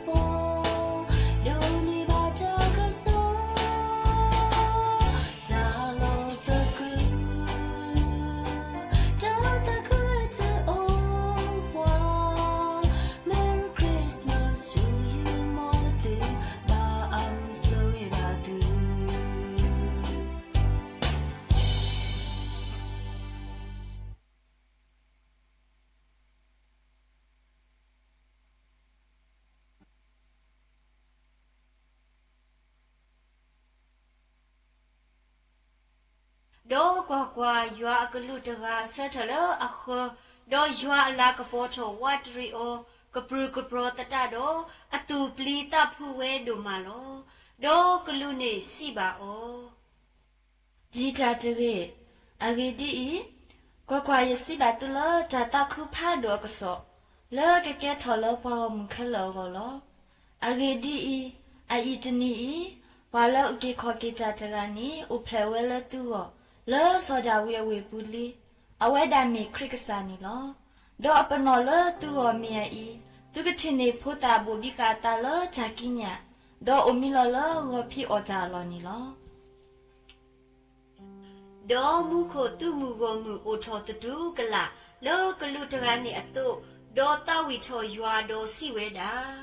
ပီၤ, ဒိးန့ၢ်ဘၣ်တၢ်ကစီၣ်, တၢ်လီၤသကုၤ, တၢ်သးခုတအိၣ်ပှၤ, Merry Christmas to you မ်သု, ဘၣ်အမုာ်ဆိၣ်ဂ့ၤဘၣ်သု. ဒီးကွၢ်ကွၢ်, ယွၤအကလူးတဂၤဆၢထၢၣ်လၢအဃၢၤ, ဒီးယွၤအလၤကပီၤထီၣ်ဝးတရံးအီၤ, ကပြုၢ်ကပြီၤသတးဒီး, အသူၣ်ပျံၤသးဖုးဝဲဒိၣ်မးလီၤ. ဒီးကလူးန့ၣ်စံးဘၣ်အီၤ, ပျံၤတၢ်တဂ့ၤ, အဂ့ၢ်ဒ်အံၤ, ကွၢ်ကွၢ်, ယစံးဘၣ်သုလၢတၢ်သးခုဖးဒိၣ်အကစီၣ်, လၢကကဲထီၣ်လၢပှၤဂီၢ်မုၢ်ခဲလၢာ်အဂီၢ်လီၤ. အဂ့ၢ်ဒ်အံၤ, အအံၤတနံၤအံၤ, ပှၤလၢအက့ၤခီၣ်က့ၤတၢ်တဂၤန့ၣ် အိၣ်ဖျဲၣ်ဝဲလၢသုဂီၢ်, လၢစီၤဒၤဝံးအဝ့ၢ်ပူၤလံ. အဝဲဒၣ်မ့ၢ်ခရံာ်ကစၢ်န့ၣ်လီၤ. ဒီးအပနီၣ်လၢသုဂီၢ်မ့ၢ်အအံၤ, သုကထံၣ်န့ၢ်ဖိသၣ်ဘိၣ်ဘံဃာ်အသးလၢတၢ်ကံးညာ်, ဒီးအိၣ်မံလီၤလၢဂီၤဖံးအီၣ်တၢ်အလီၢ်န့ၣ်လီၤ. ဒီးမူခိၣ်သုးမုၢ်ဂီၢ်မုၢ်အိၣ်ထီၣ်သတူၢ်ကလာ်လၢကလူးတဂၤန့ၣ်အသိး, ဒီးသးဝံၣ်ထီၣ်ယွၤဒီးစံးဝဲဒၣ်,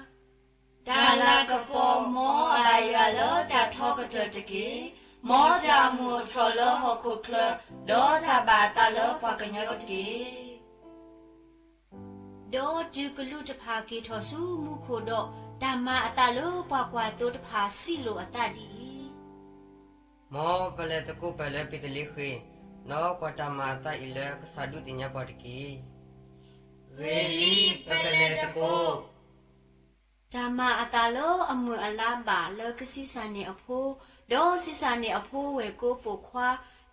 တၢ်လၤကပီၤမ်အဘၣ်ယွၤလၢတၢ်ထီကတၢၢ်တက့ၢ်. မ်တၢ်မုာ်အိၣ်ထီၣ်လၢဟီၣ်ခိၣ်ချၢ, ဒီးတၢ်ဘၣ်အသးလၢပှၤကညီတက့ၢ်. ဒီးတုၤကလူးတဖၣ်က့ၤထီၣ်ဆူမူခိၣ်ဒီး, တၢ်မၤအသးလၢပှၤကွၢ်သိတဖၣ်စံးလိာ်အသးဒ်အံၤ, မ်ပလဲၤသကိးပၢၢ်လၢဘ့းသလ့ဃ့ၣ်, ဒီးကွၢ်တၢ်မၤအသးအံၤလၢကစၢ်ဒုးသ့ၣ်ညါပှၤတက့ၢ်. ဂ့ၤလံ, ပကလဲၤသကိး. တၢ်မၤအသးလၢအမုာ်အလါဘၣ်လၢကစံးစၢ်န့ၢ်အဖိ, ဒီးစံးစၢ်န့ၢ်အဖိဝဲၢ်ကိပိာ်ခွါ,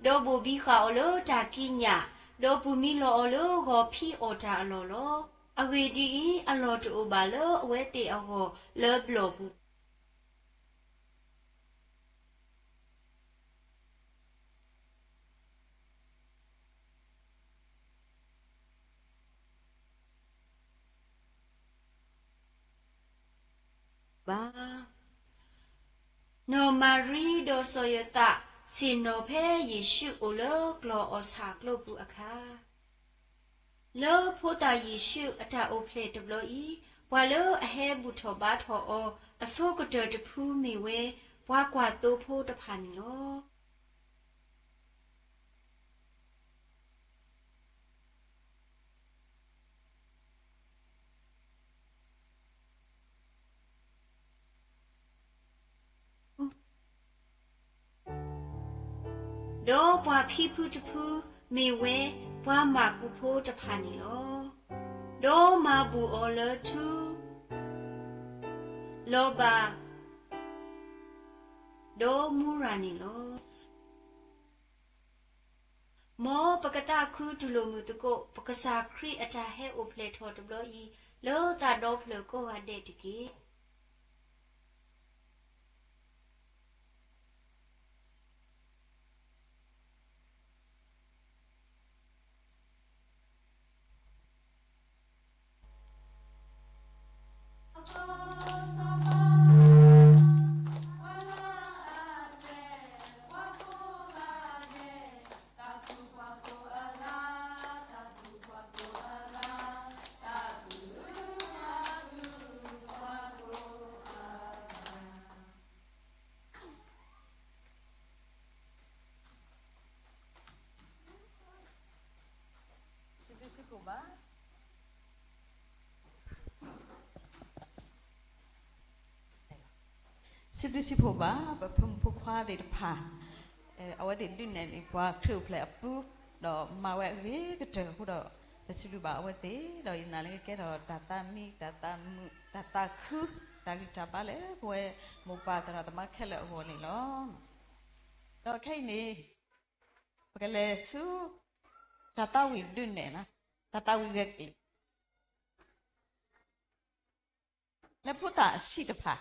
ဒီးဘိၣ်ဘံဃာ်အီၤလၢတၢ်ကံးညာ်, ဒီးပာ်မံလီၤအီၤလၢဂီၤဖံးအီၣ်တၢ်အလီၢ်လီၤ. အဂ့ၢ်ဒ်အံၤ, အလီၢ်တအိၣ်ဘၣ်လၢအဝဲသ့ၣ်အဂီၢ်လၢဘျီၣ်ပူၤ ဘၣ်. နီၢ်မၤရံဒီးစီၤယိၤသးဆ့ၣ်နီၤဖဲယ့ၣ်ၡူးအိၣ်လၢကျီၢ်အီၣ်ဆၣ်ကျိပူၤအခါ, လၢဖိသၣ်ယ့ၣ်ၡူးအတၢ်အိၣ်ဖျဲၣ်တဘျီအံၤ, ပှၤလၢအဟဲဘူၣ်ထီၣ်ဘါထီၣ်အီၤအဆိကတၢၢ်တဖုမ့ၢ်ဝဲ ပှၤကွၢ်သိဖိတဖၣ်န့ၣ်လီၤ. ဒီးပှၤခံဖုတဖုမ့ၢ်ဝဲပှၤမၤကူဖိတဖၣ်န့ၣ်လီၤ. ဒီးမၤဘူၣ်အီၤလၢထူ, လီၤဘၣ်, ဒီးမူရၤန့ၣ်လီၤ. မ်ပကသးခုတူၢ်လိာ်မုာ်သကိး ပကစၢ်ခရံာ်အတၢ်ဟဲအိၣ်ဖျဲၣ်ထီၣ်တဘျီအံၤ လၢသးဒီဖျၢၣ်ကိးဂၤဒဲးတက့ၢ်. စံးဘျုးစံးဖှိၣ်ဘၣ်. စံးဘျုးစံးဖှိၣ်ဘၣ် ပဖိမုၣ်ဖိခွါသ့ၣ်တဖၣ်, အဝဲသ့ၣ်ဒုးနဲၣ်န့ၢ်ပှၤခရံာ်အိၣ်ဖျဲၣ်အပူၤ, ဒီးမၤဝဲအဂ့ၤကတၢၢ်အဃိဒီး, ပစံးဘျုးဘၣ်အဝဲသ့ၣ်, ဒီးယနာ်လၢကကဲထီၣ်တၢ်သးမံ, တၢ်သးမုာ်, တၢ်သးခု, တၢ်ဂံၢ်တၢ်ဘါလၢပဝဲမိၢ်ပၢ်သရၣ်သမါခဲလၢာ်အဂီၢ်န့ၣ်လီၤ. ဒီးခဲအံၤန့ၣ် ပကလဲၤဆူ တၢ်သးဝံၣ်ဒုးနဲၣ်, တၢ်သးဝံၣ်ဂဲၤက့ၤ လၢဖိသၣ်အဆံးတဖၣ်.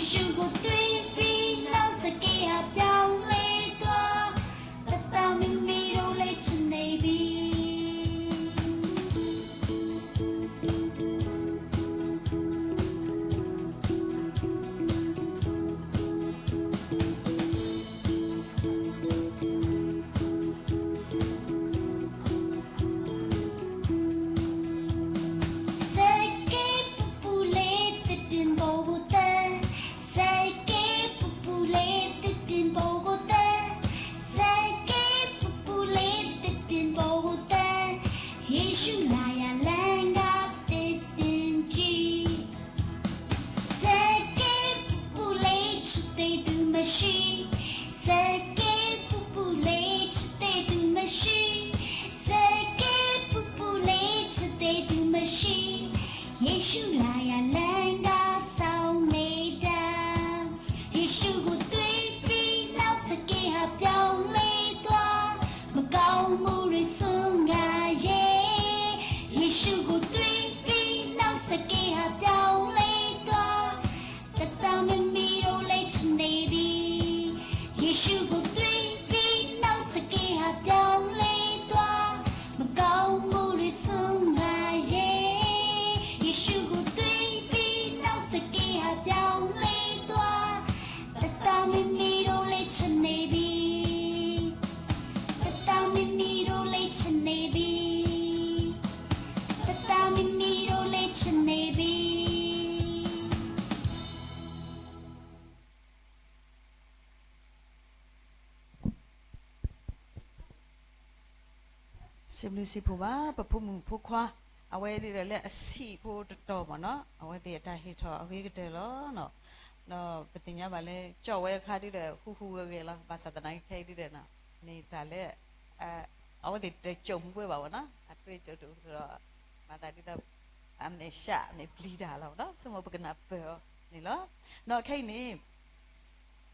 ယ့ၣ်ၡူးကိုသွေးဖျိး နောက်စကဲဟာပြောင်းလဲသွား တသီမ့မ့ၢ် ဒိးလဲဆန့ၢ်ဘံ စကဲပူၤပူၤလၢသ့ၣ်ပၠၣ်ဘီၣ်ကတၢၢ်, စကဲပူၤပူၤလၢသ့ၣ်ပၠၣ်ဘီၣ်ကတၢၢ်, စကဲပူၤပူၤလၢသ့ၣ်ပၠၣ်ဘီၣ်ကတၢၢ်, ယ့ၣ်ၡူးလၢယၤလၢငါသ့ၣ်ပၠၣ်ကံ စကဲပူၤပူၤလၢဆၢတဲာ်တုၤမ့ၢ်ဆှံ, စကဲပူၤပူၤလၢဆၢတဲာ်တုၤမ့ၢ်ဆှံ, စကဲပူၤပူၤလၢဆၢတဲာ်တုၤမ့ၢ်ဆှံ, ယ့ၣ်ၡူးလၢယၤလၢငါစူၢ်န့ၢ်တၢ် ယ့ၣ်ၡူးကိုသွေးဖျိး နောက်စကဲဟာပြောင်းလဲသွား မကောင်းမှုတွေစွန့်ငါရဲ့ ယ့ၣ်ၡူးကိုသွေးဖျိး နောက်စကဲဟာပြောင်းလဲသွား တသီမ့မ့ၢ် ဒိးလဲဆန့ၢ်ဘံ ယ့ၣ်ၡူးကိုသွေးဖျိး နောက်စကဲဟာပြောင်းလဲသွား မကောင်းမှုတွေစွန့်ငါရဲ့ ယ့ၣ်ၡူးကိုသွေးဖျိး နောက်စကဲဟာပြောင်းလဲသွား တသီမ့မ့ၢ် ဒိးလဲဆန့ၢ်ဘံ တသီမ့မ့ၢ် ဒိးလဲဆန့ၢ်ဘံ တသီမ့မ့ၢ် ဒိးလဲဆန့ၢ်ဘံ စံးဘျုးစံးဖှိၣ်ဘၣ် ပဖိမုၣ်ဖိခွါ အဝဲဒ်ဒီးလၢအဆံးဖိတတီၤမ့ၢ်နီၤ အဝဲသ့ၣ်အတၢ်ဟ့ၣ်ထီၣ်အဂ့ၤကတၢၢ်လီၤ. ဒီးပသ့ၣ်ညါဘၣ်လၢ ကၠီၣ်ဝဲအခါဒ်ဒီး ဟူးဟူးဂဲၤဂဲၤလီၤ ဘၣ်ဆၣ်သနာ်က့ခဲအံၤဒ်ဒီး မ့ၢ်တၢ်လၢ အဝဲသ့ၣ်တစိာ်မူပှဲၤဘၣ်မ့ၢ်နီၤ အထွဲစိာ်တအိၣ်ဒီး မၤသးဒ်သိး အမ့ၢ်ရှးမ့ၢ်ပျံၤတၢ်လီၤမ့ၢ်နီၤ ဆိကမိၣ်ပကနၢ်ပၢၢ်အီၤန့ၣ်လီၤ.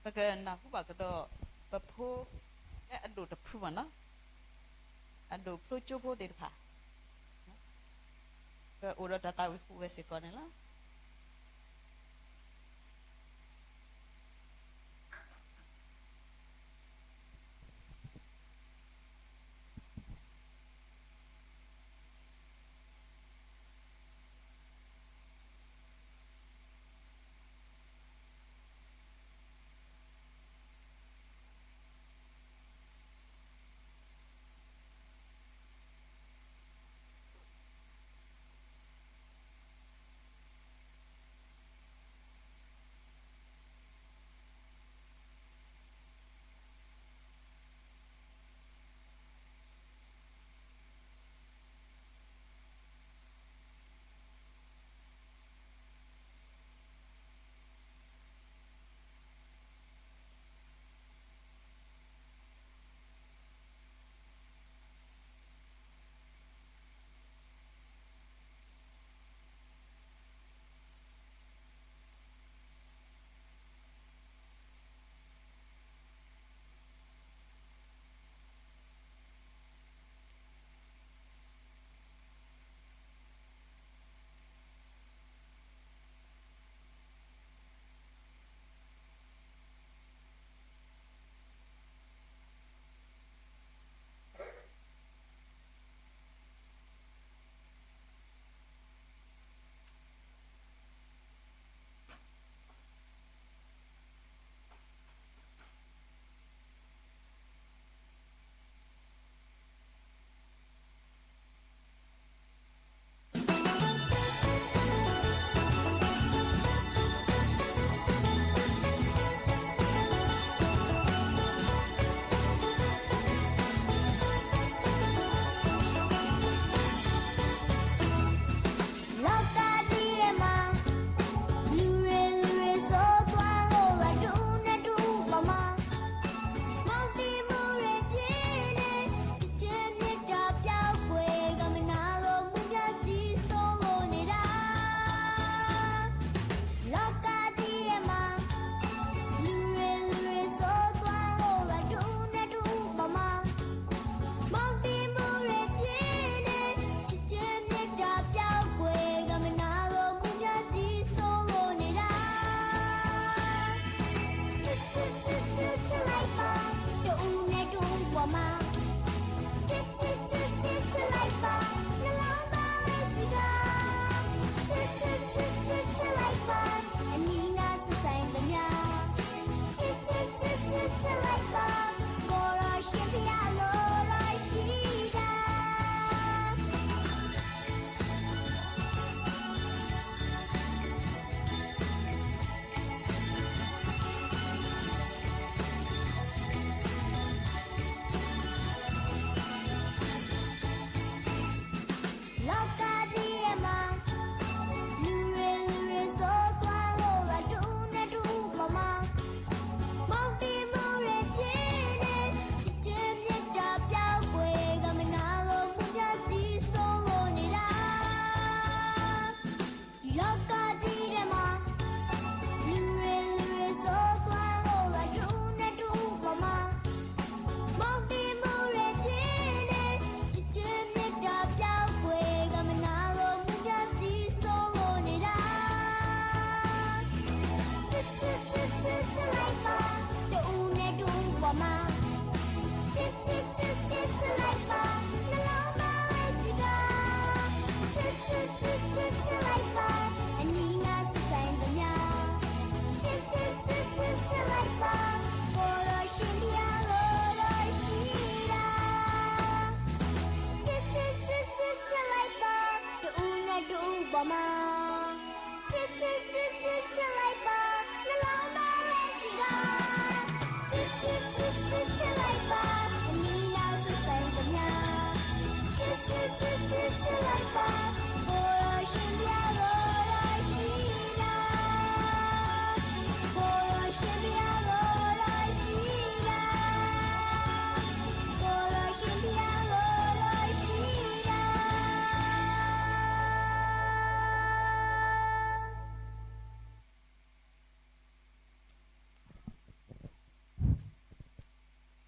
ဒီးခဲအံၤန့ၣ် ပကနၢ်ဟူဘၣ်ကဒီး ပဖိ လၢအဒိၣ်တဖုမ့ၢ်နီၤ အဒိၣ်ဖျိကၠိဖိသ့ၣ်တဖၣ် ကအိၣ်ဒီးတၢ်သးဝံၣ်ဟူးဂဲၤစ့ၢ်ကီးန့ၣ်လီၤ.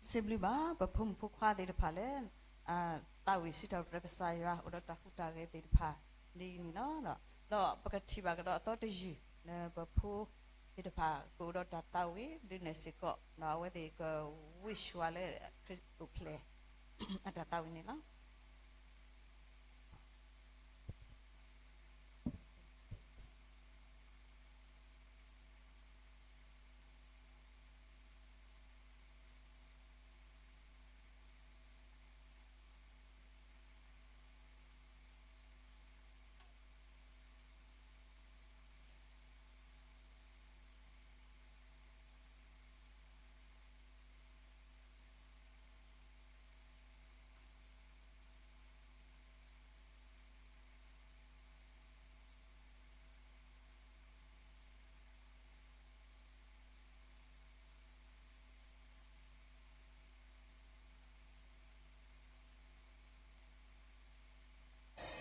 စံးဘျုးဘၣ် ပဖိမုၣ်ဖိခွါသ့ၣ်တဖၣ်လၢ သးဝံၣ်စံးထီၣ်ပတြၢၤကစၢ်ယွၤ အိၣ်ဒီးတၢ်ဟူးတၢ်ဂဲၤသ့ၣ်တဖၣ် ဒ်အံၤန့ၣ်လီၤ. ဒီးပကထံၣ်ဘၣ်ကဒီးအသီတယုၢ် လၢပဖိသ့ၣ်တဖၣ် ကအိၣ်ဒီးတၢ်သးဝံၣ်ဒုးနဲၣ်စ့ၢ်ကီး ဒီးအဝဲသ့ၣ်က wish ဝဲလၢခရံာ်အိၣ်ဖျဲၣ် အတၢ်သးဝံၣ်န့ၣ်လီၤ.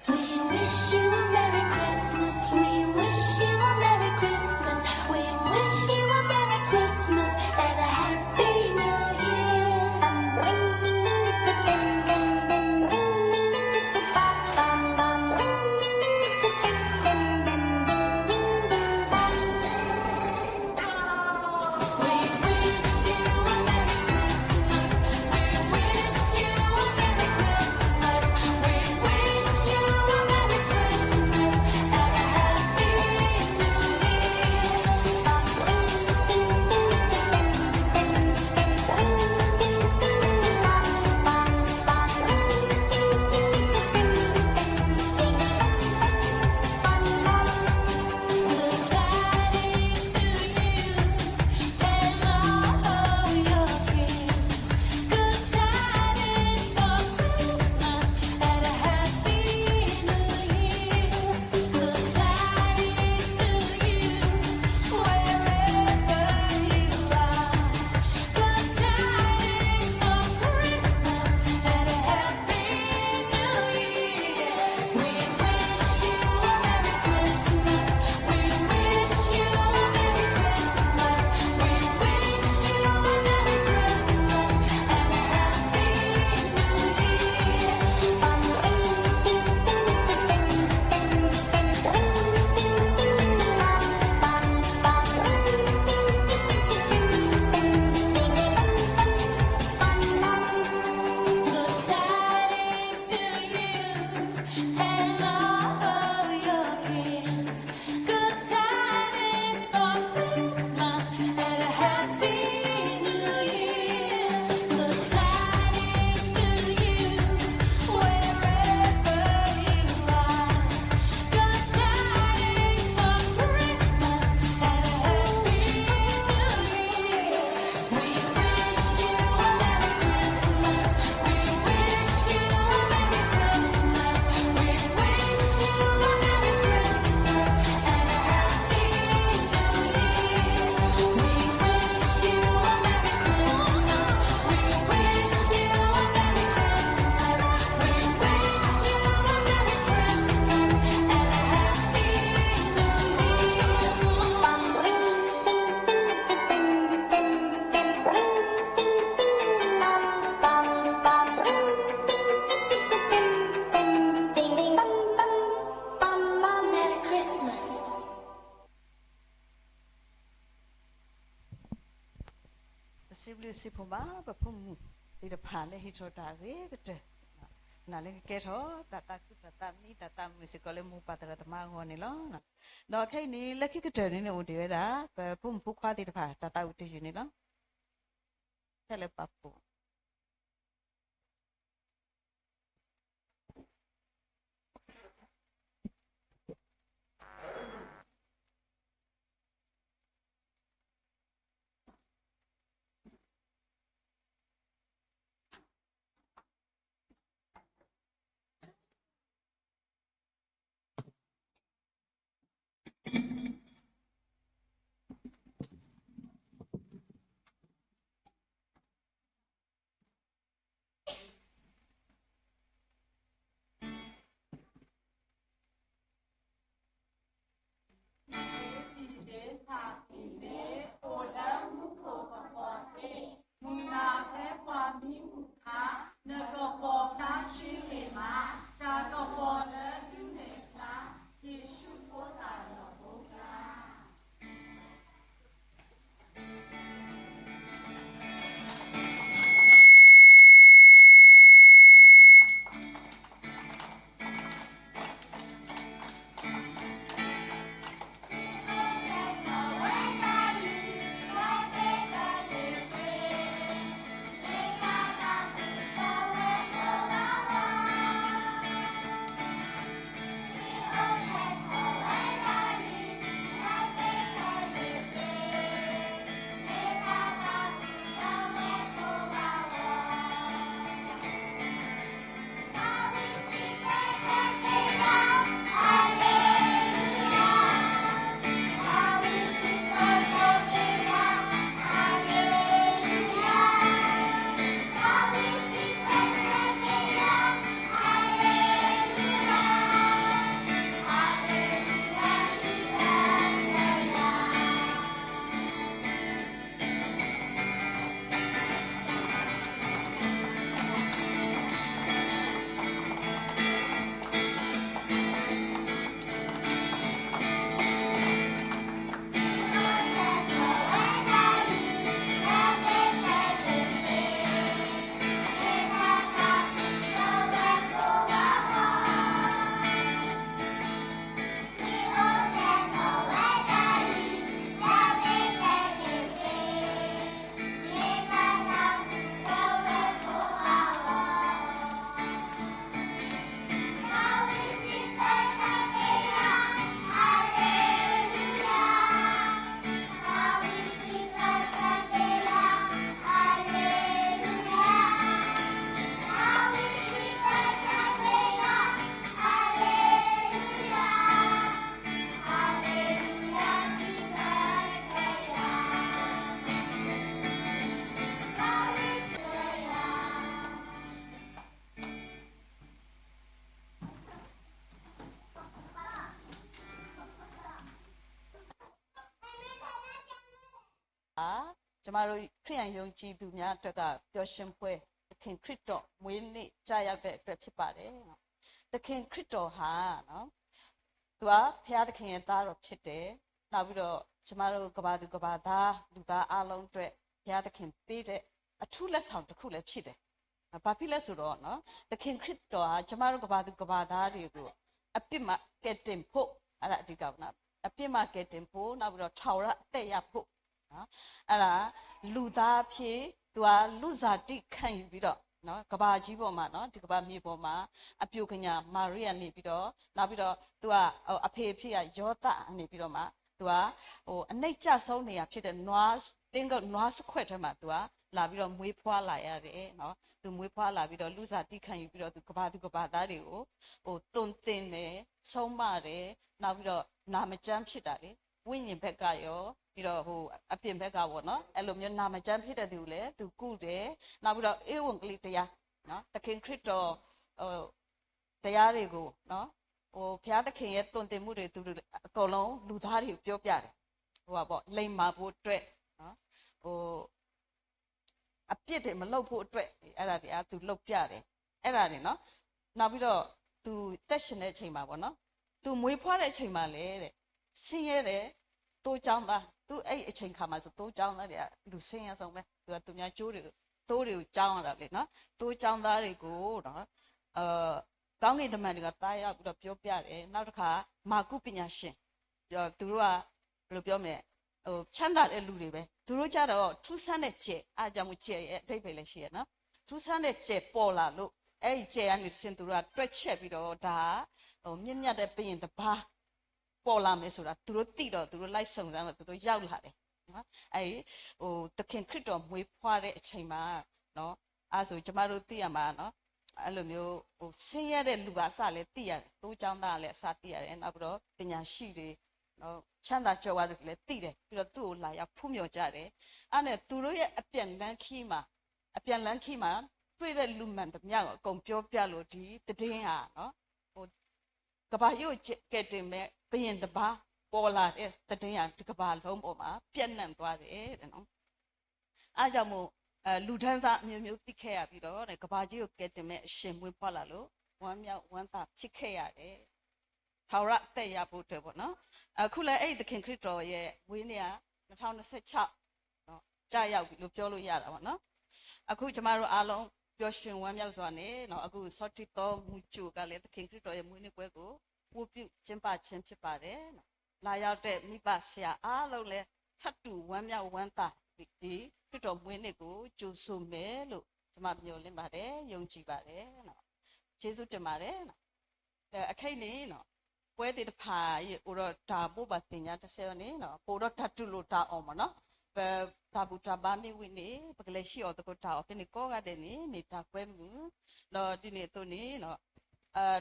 We wish you a Merry Christmas. We wish you a Merry Christmas. We wish you a Merry Christmas and a Happy New Year. Merry Christmas. ပစံးဘျုးစံးဖှိၣ်ဘၣ် ပဖိမုၣ်သ့ၣ်တဖၣ်လၢဟ့ၣ်ထီၣ်တၢ်အဂ့ၤကတၢၢ်, နာ်လၢကကဲထီၣ် တၢ်သးခုတၢ်သးမံ တၢ်သးမုာ်စ့ၢ်ကီးလၢမိၢ်ပၢ်သရၣ်သမါအဂီၢ်န့ၣ်လီၤ. ဒီးခဲအံၤန့ၣ် လၢခံကတၢၢ်န့ၣ်န့ၣ် အိၣ်တ့ၢ်ဝဲဒၣ် ပဖိမုၣ်ဖိခွါသ့ၣ်တဖၣ် တၢ်သးဝံၣ်တယုၢ်န့ၣ်လီၤ. ခဲလၢာ်ပာ်ဖှိၣ် ကျမတို့ ခရစ်ယာန်ယုံကြည်သူများအတွက်က ပျော်ရွှင်ဖွယ် သခင်ခရစ်တော်မွေးနေ့ကျရောက်တဲ့အတွက်ဖြစ်ပါတယ်။ သခင်ခရစ်တော်ဟာနော် သူကဘုရားသခင်ရဲ့သားတော်ဖြစ်တယ်။ နောက်ပြီးတော့ကျမတို့ကမ္ဘာသူကမ္ဘာသားလူသားအားလုံးအတွက်ဘုရားသခင်ပေးတဲ့အထူးလက်ဆောင်တစ်ခုလည်းဖြစ်တယ်။ ဘာဖြစ်လဲဆိုတော့နော် သခင်ခရစ်တော်ဟာကျမတို့ကမ္ဘာသူကမ္ဘာသားတွေကိုအပြစ်မှကယ်တင်ဖို့ အဲ့ဒါအဓိကပေါ့နော် အပြစ်မှကယ်တင်ဖို့ နောက်ပြီးတော့ထာဝရအသက်ရဖို့နော် အဲ့ဒါလူသားအဖြစ်သူကလူစားတိခံယူပြီးတော့နော်ကမ္ဘာကြီးပေါ်မှာနော်ဒီကမ္ဘာမြေပေါ်မှာအပျိုကညာမာရိယနေပြီးတော့နောက်ပြီးတော့သူကအဖေအဖေကယောသနေပြီးတော့မှသူကဟိုအနှိမ့်ကျဆုံးနေရဖြစ်တဲ့နွားတင်းကုပ်နွားစခွက်ထဲမှာသူကလာပြီးတော့မွေးဖွားလာရတယ်နော်သူမွေးဖွားလာပြီးတော့လူစားတိခံယူပြီးတော့သူကမ္ဘာသူကမ္ဘာသားတွေကိုဟိုသွန်သင်တယ်ဆုံးမတယ်နောက်ပြီးတော့နာမကျန်းဖြစ်တာလေ ဝိညာဉ်ဘက်ကရောပြီးတော့ဟိုအပြင်ဘက်ကပေါ့နော်အဲ့လိုမျိုးနာမကျန်းဖြစ်တဲ့သူကိုလည်းသူကူတယ်နောက်ပြီးတော့ဧဝံဂေလိတရားနော်သခင်ခရစ်တော်ဟိုတရားတွေကိုနော်ဟိုဘုရားသခင်ရဲ့သွန်သင်မှုတွေသူအကုန်လုံးလူသားတွေကိုပြောပြတယ်ဟိုပါပေါ့လိမ္မာဖို့အတွက်နော်ဟို အပြစ်တွေမလုပ်ဖို့အတွက်အဲ့ဒါတွေကသူလုပ်ပြတယ်အဲ့ဒါတွေနော်နောက်ပြီးတော့သူသက်ရှင်တဲ့အချိန်မှာပေါ့နော်သူမွေးဖွားတဲ့အချိန်မှာလေတဲ့ဆင်းရဲတဲ့သိုးကျောင်းသားသူအဲ့အချိန်ခါမှာဆိုသိုးကျောင်းသားတွေကလူဆင်းရဲဆုံးပဲသူကသူများကျိုးတွေသိုးတွေကိုကျောင်းရတာလေနော်သိုးကျောင်းသားတွေကိုနော်အဲကောင်းကင်တမန်တွေကတားရောက်ပြီးတော့ပြောပြတယ်နောက်တစ်ခါမာကုပညာရှင်သူတို့ကဘယ်လိုပြောမလဲဟိုချမ်းသာတဲ့လူတွေပဲသူတို့ကြတော့ထူးဆန်းတဲ့ကြယ်အားကြောင့်မို့ကြယ်ရဲ့အဓိပ္ပာယ်လည်းရှိရနော်ထူးဆန်းတဲ့ကြယ်ပေါ်လာလို့အဲ့ဒီကြယ်ကနေတစ်ဆင့်သူတို့ကတွက်ချက်ပြီးတော့ဒါဟိုမြင့်မြတ်တဲ့ဘုရင်တစ်ပါးပေါ်လာမယ်ဆိုတာသူတို့သိတော့သူတို့လိုက်စုံစမ်းတော့သူတို့ရောက်လာတယ်နော်အဲ့ဒီဟိုသခင်ခရစ်တော်မွေးဖွားတဲ့အချိန်မှာနော်အဲဆိုကျမတို့သိရမှာနော်အဲ့လိုမျိုးဟိုဆင်းရဲတဲ့လူကအစလည်းသိရတယ်သိးကျောင်းသားလည်းအစသိရတယ်နောက်ပြီးတော့ပညာရှိတွေနော်ချမ်းသာကြွယ်ဝတွေလည်းသိတယ်ပြီးတော့သူ့ကိုလာရောက်ဖူးမြော်ကြတယ်အဲ့နဲ့သူတို့ရဲ့အပြန်လန်းခီးမှာအပြန်လန်းခီးမှာတွေ့တဲ့လူမှန်သမျှကိုအကုန်ပြောပြလို့ဒီသတင်းဟာနော်ဟိုကဘာရုပ်ကဲတင်မဲ့ဘယင်တစ်ပါးပေါ်လာတဲ့သတင်းဟာဒီကဘာလုံးပေါ်မှာပြန့်နှံ့သွားတယ်တဲ့နော်အဲကြောင့်မို့အဲလူထမ်းသားအမျိုးမျိုးသိခဲ့ရပြီးတော့တဲ့ကဘာကြီးကိုကယ်တင်မဲ့အရှင်မွေးဖွားလာလို့ဝမ်းမြောက်ဝမ်းသာဖြစ်ခဲ့ရတယ်ထာဝရအသက်ရဖို့အတွက်ပေါ့နော်အခုလည်းအဲ့ဒီသခင်ခရစ်တော်ရဲ့မွေးနေ့ကနှစ်ထောင်နှစ်ဆယ့်ခြောက်နော်ကြာရောက်ပြီလို့ပြောလို့ရတာပေါ့နော်အခုကျမတို့အားလုံးပျော်ရွှင်ဝမ်းမြောက်စွာနဲ့နော်အခုဆော့ထရီသောမူကၠိကလည်းသခင်ခရစ်တော်ရဲ့မွေးနေ့ပွဲကိုဝတ်ပြုကျင်းပခြင်းဖြစ်ပါတယ်နော်လာရောက်တဲ့မိဘဆရာအားလုံးလည်းထပ်တူဝမ်းမြောက်ဝမ်းသာဒီခရစ်တော်မွေးနေ့ကိုကြိုဆိုမယ်လို့ကျွန်မမျှော်လင့်ပါတယ်ယုံကြည်ပါတယ်နော်ကျေးဇူးတင်ပါတယ်နော်အဲအခဲအံၤန့ၣ်နော်ပွဲသ့ၣ်တဖၣ်အိၣ်ဒီးတၢ်ဘိးဘၣ်သ့ၣ်ညါတစဲးအီၤန့ၣ်နော်ပအိၣ်ဒီးတၢ်တူၢ်လိာ်တၢ်အီၣ်မ့ၢ်နော်ပတၢ်ဘူၣ်တၢ်ဘါမ့ၢ်ဝံၤန့ၣ် ပကလဲၤဟံးအီၣ်သကိးတၢ်အီၣ်ဖဲန့ၣ်ကိးဂၤဒဲးန့ၣ် မ့ၢ်တၢ်ကွဲမုာ် ဒီးဒ်န့ၣ်အသိးန့ၣ်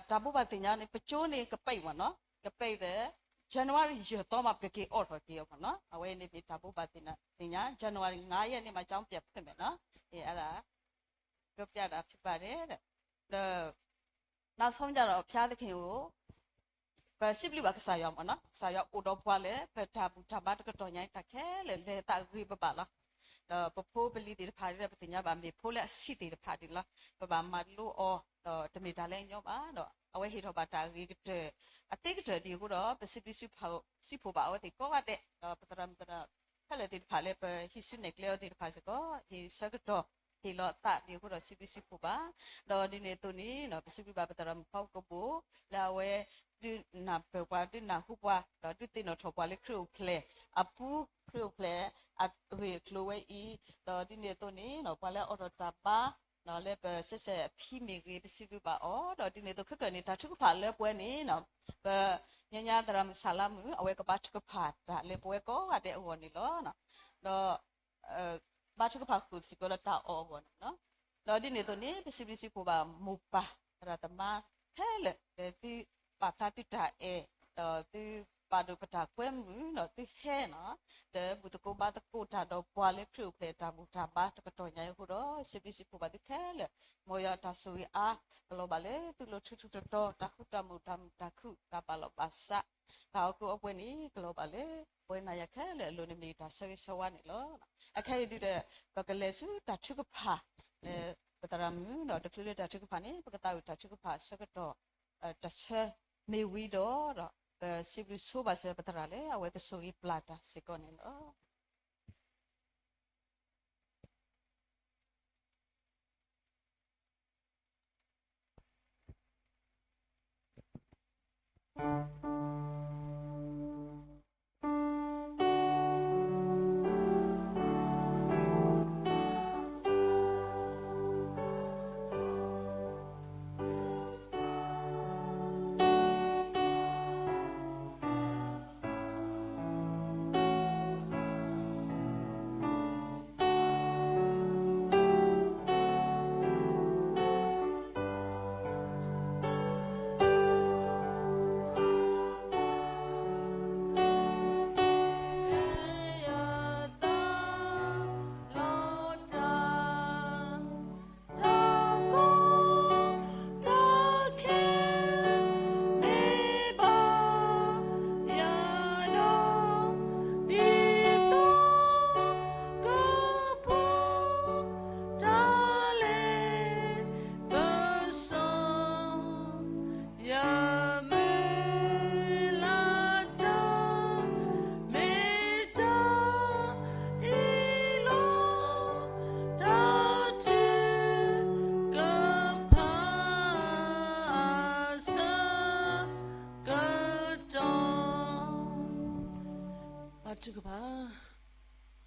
တၢ်ဘိးဘၣ်သ့ၣ်ညါန့ၣ် ပကၠိန့ၣ်ကပဲၢ်မ့ၢ်နော် ကပဲၢ်ဒီး January ယဲၢ်သီမး ပကက့ၤအိးထီၣ်က့ၤအီၤမ့ၢ်နော် အဝဲန့ၣ်မ့ၢ်တၢ်ဘိးဘၣ်သ့ၣ်ညါ January ငါးရက်နေ့မှာ ကျောင်းပြန်ဖွင့်မယ်နော် အဲဒါပြောပြတာဖြစ်ပါတယ်တဲ့ ဒီးနောက်ဆုံးကြတော့ဘုရားသခင်ကို ပစံးဘျုးဘၣ်ကစၢ်ယွၤမ့ၢ်နော် ကစၢ်ယွၤအိၣ်ဒီးပှၤလၢ ပတၢ်ဘူၣ်တၢ်ဘါတကတီၢ်ညါအံၤတၢ်ခဲလၢာ်လဲၤသးဂ့ၤဘၣ်ဘၣ်လီၤ. ဒီးပဖိပလံၤသ့ၣ်တဖၣ်ဒီး ပသ့ၣ်ညါဘၣ်မ့ၢ်ဖိလၢအဆံးသ့ၣ်တဖၣ်ဒ်န့ၣ်လီၤ. ပဘၣ်မၤလိအီၤ ဒီးတမ့ၢ်တၢ်လၢအညီဘၣ် ဒီးအဝဲဟ့ၣ်ထီၣ်ဘၣ်တၢ်အဂ့ၤကတၢၢ် အသ့ကတၢၢ်ဒ်အဃိဒီး ပစံးဘျုးစံးဖှိၣ်ဘၣ်အဝဲသ့ၣ်ကိးဂၤဒဲး ဒီးပသရၣ်မုၣ်သရၣ် ခဲလၢာ်သ့ၣ်တဖၣ်လၢပဟံးစုနဲၣ်ကျဲအီၤသ့ၣ်တဖၣ်စ့ၢ်ကီး ဟ့ၣ်ဆၢကတီၢ် ဟ့ၣ်လီၤအသးဒ်အဃိဒီးစံးဘျုးစံးဖှိၣ်ဘၣ်. ဒီးဒ်န့ၣ်အသိးန့ၣ် ပစံးဘျုးဘၣ်ပသရၣ်မုၣ်ဖီကဘိၣ် လၢအဝဲ ဒုးနၢ်ပၢၢ်ပှၤ ဒုးနၢ်ဟူပှၤ ဒီးဒုးသ့ၣ်နီၣ်ထီၣ်ပှၤလၢခရံာ်အိၣ်ဖျဲၣ် အပူၤခရံာ်အိၣ်ဖျဲၣ် အဂ့ၢ်အကျိၤဝဲအံၤ ဒီးဒ်န့ၣ်အသိးန့ၣ် ပှၤလၢအအိးထီၣ်တၢ်ဘါ လၢပစဲးစဲးအဖံမ့ၢ်ဂ့ၤ ပစံးဘျုးဘၣ်အီၤ ဒီးဒ်န့ၣ်အသိးခဲကနံၣ်န့ၣ် တၢ်ထုကဖၣ်လၢပဝဲန့ၣ် ပညါညါသရၣ်မုၣ်ဆၣ်လါမုၣ် အဝဲကဘါထုကဖၣ်တၢ်လၢပဝဲကိးဂၤဒဲးအဂီၢ်န့ၣ်လီၤ. ဒီး ဘါထုကဖၣ်ဃုာ်စ့ၢ်ကီးလၢတၢ်အီၣ်အဂီၢ်န့ၣ်လီၤ. ဒီးဒ်န့ၣ်အသိးန့ၣ် ပစံးဘျုးစံးဖှိၣ်ဘၣ်မိၢ်ပၢ် သရၣ်သမါခဲလၢာ် လၢသုပာ်ဖျါသုတၢ်အဲၣ် ဒီးသု ပာ်ဒိၣ်ပတၢ်ကွဲမုာ်ဒီးသုဟဲနီၤ လၢဘူၣ်သကိးဘါသကိးတၢ်ဒီးပှၤလၢခရံာ်အိၣ်ဖျဲၣ်တၢ်ဘူၣ်တၢ်ဘါတကတီၢ်ညါအံၤအဃိဒီး စံးဘျုးစံးဖှိၣ်ဘၣ်သုခဲလၢာ် မ်ယွၤအတၢ်ဆိၣ်ဂ့ၤအါ ကလီၤဘၣ်လၢသုလိၤထူထူတီတီ တၢ်ဃူတၢ်မုာ်တၢ်မုာ်တၢ်ခုၣ် တၢ်ပာ်လီၤပာ်စး တၢ်အီၣ်ကူအီပှဲၤန့ၣ် ကလီၤဘၣ်လၢ ပဝဲနၤယၤခဲလၢာ်အလိၤန့ၣ်မ့ၢ်တၢ်ဆၢဂ့ၤဆၢဝါန့ၣ်လီၤ. အခဲအံၤဒုးဒီး ပကလဲၤဆူတၢ်ထုကဖၣ် လၢပသရၣ်မုၣ်ဒီးတချုးလၢတၢ်ထုကဖၣ်န့ၣ် ပကသးဝံၣ်တၢ်ထုကဖၣ်အဆၢကတီၢ် တဆၢမ့ၢ်ဝံၤဒီး ဒီးပစံးဘျုးဆိဘၣ်စၢၤပသရၣ်လၢအဝဲကဆိၣ်ဂ့ၤပျၢ်တၢ်စ့ၢ်ကီးန့ၣ်လီၤ.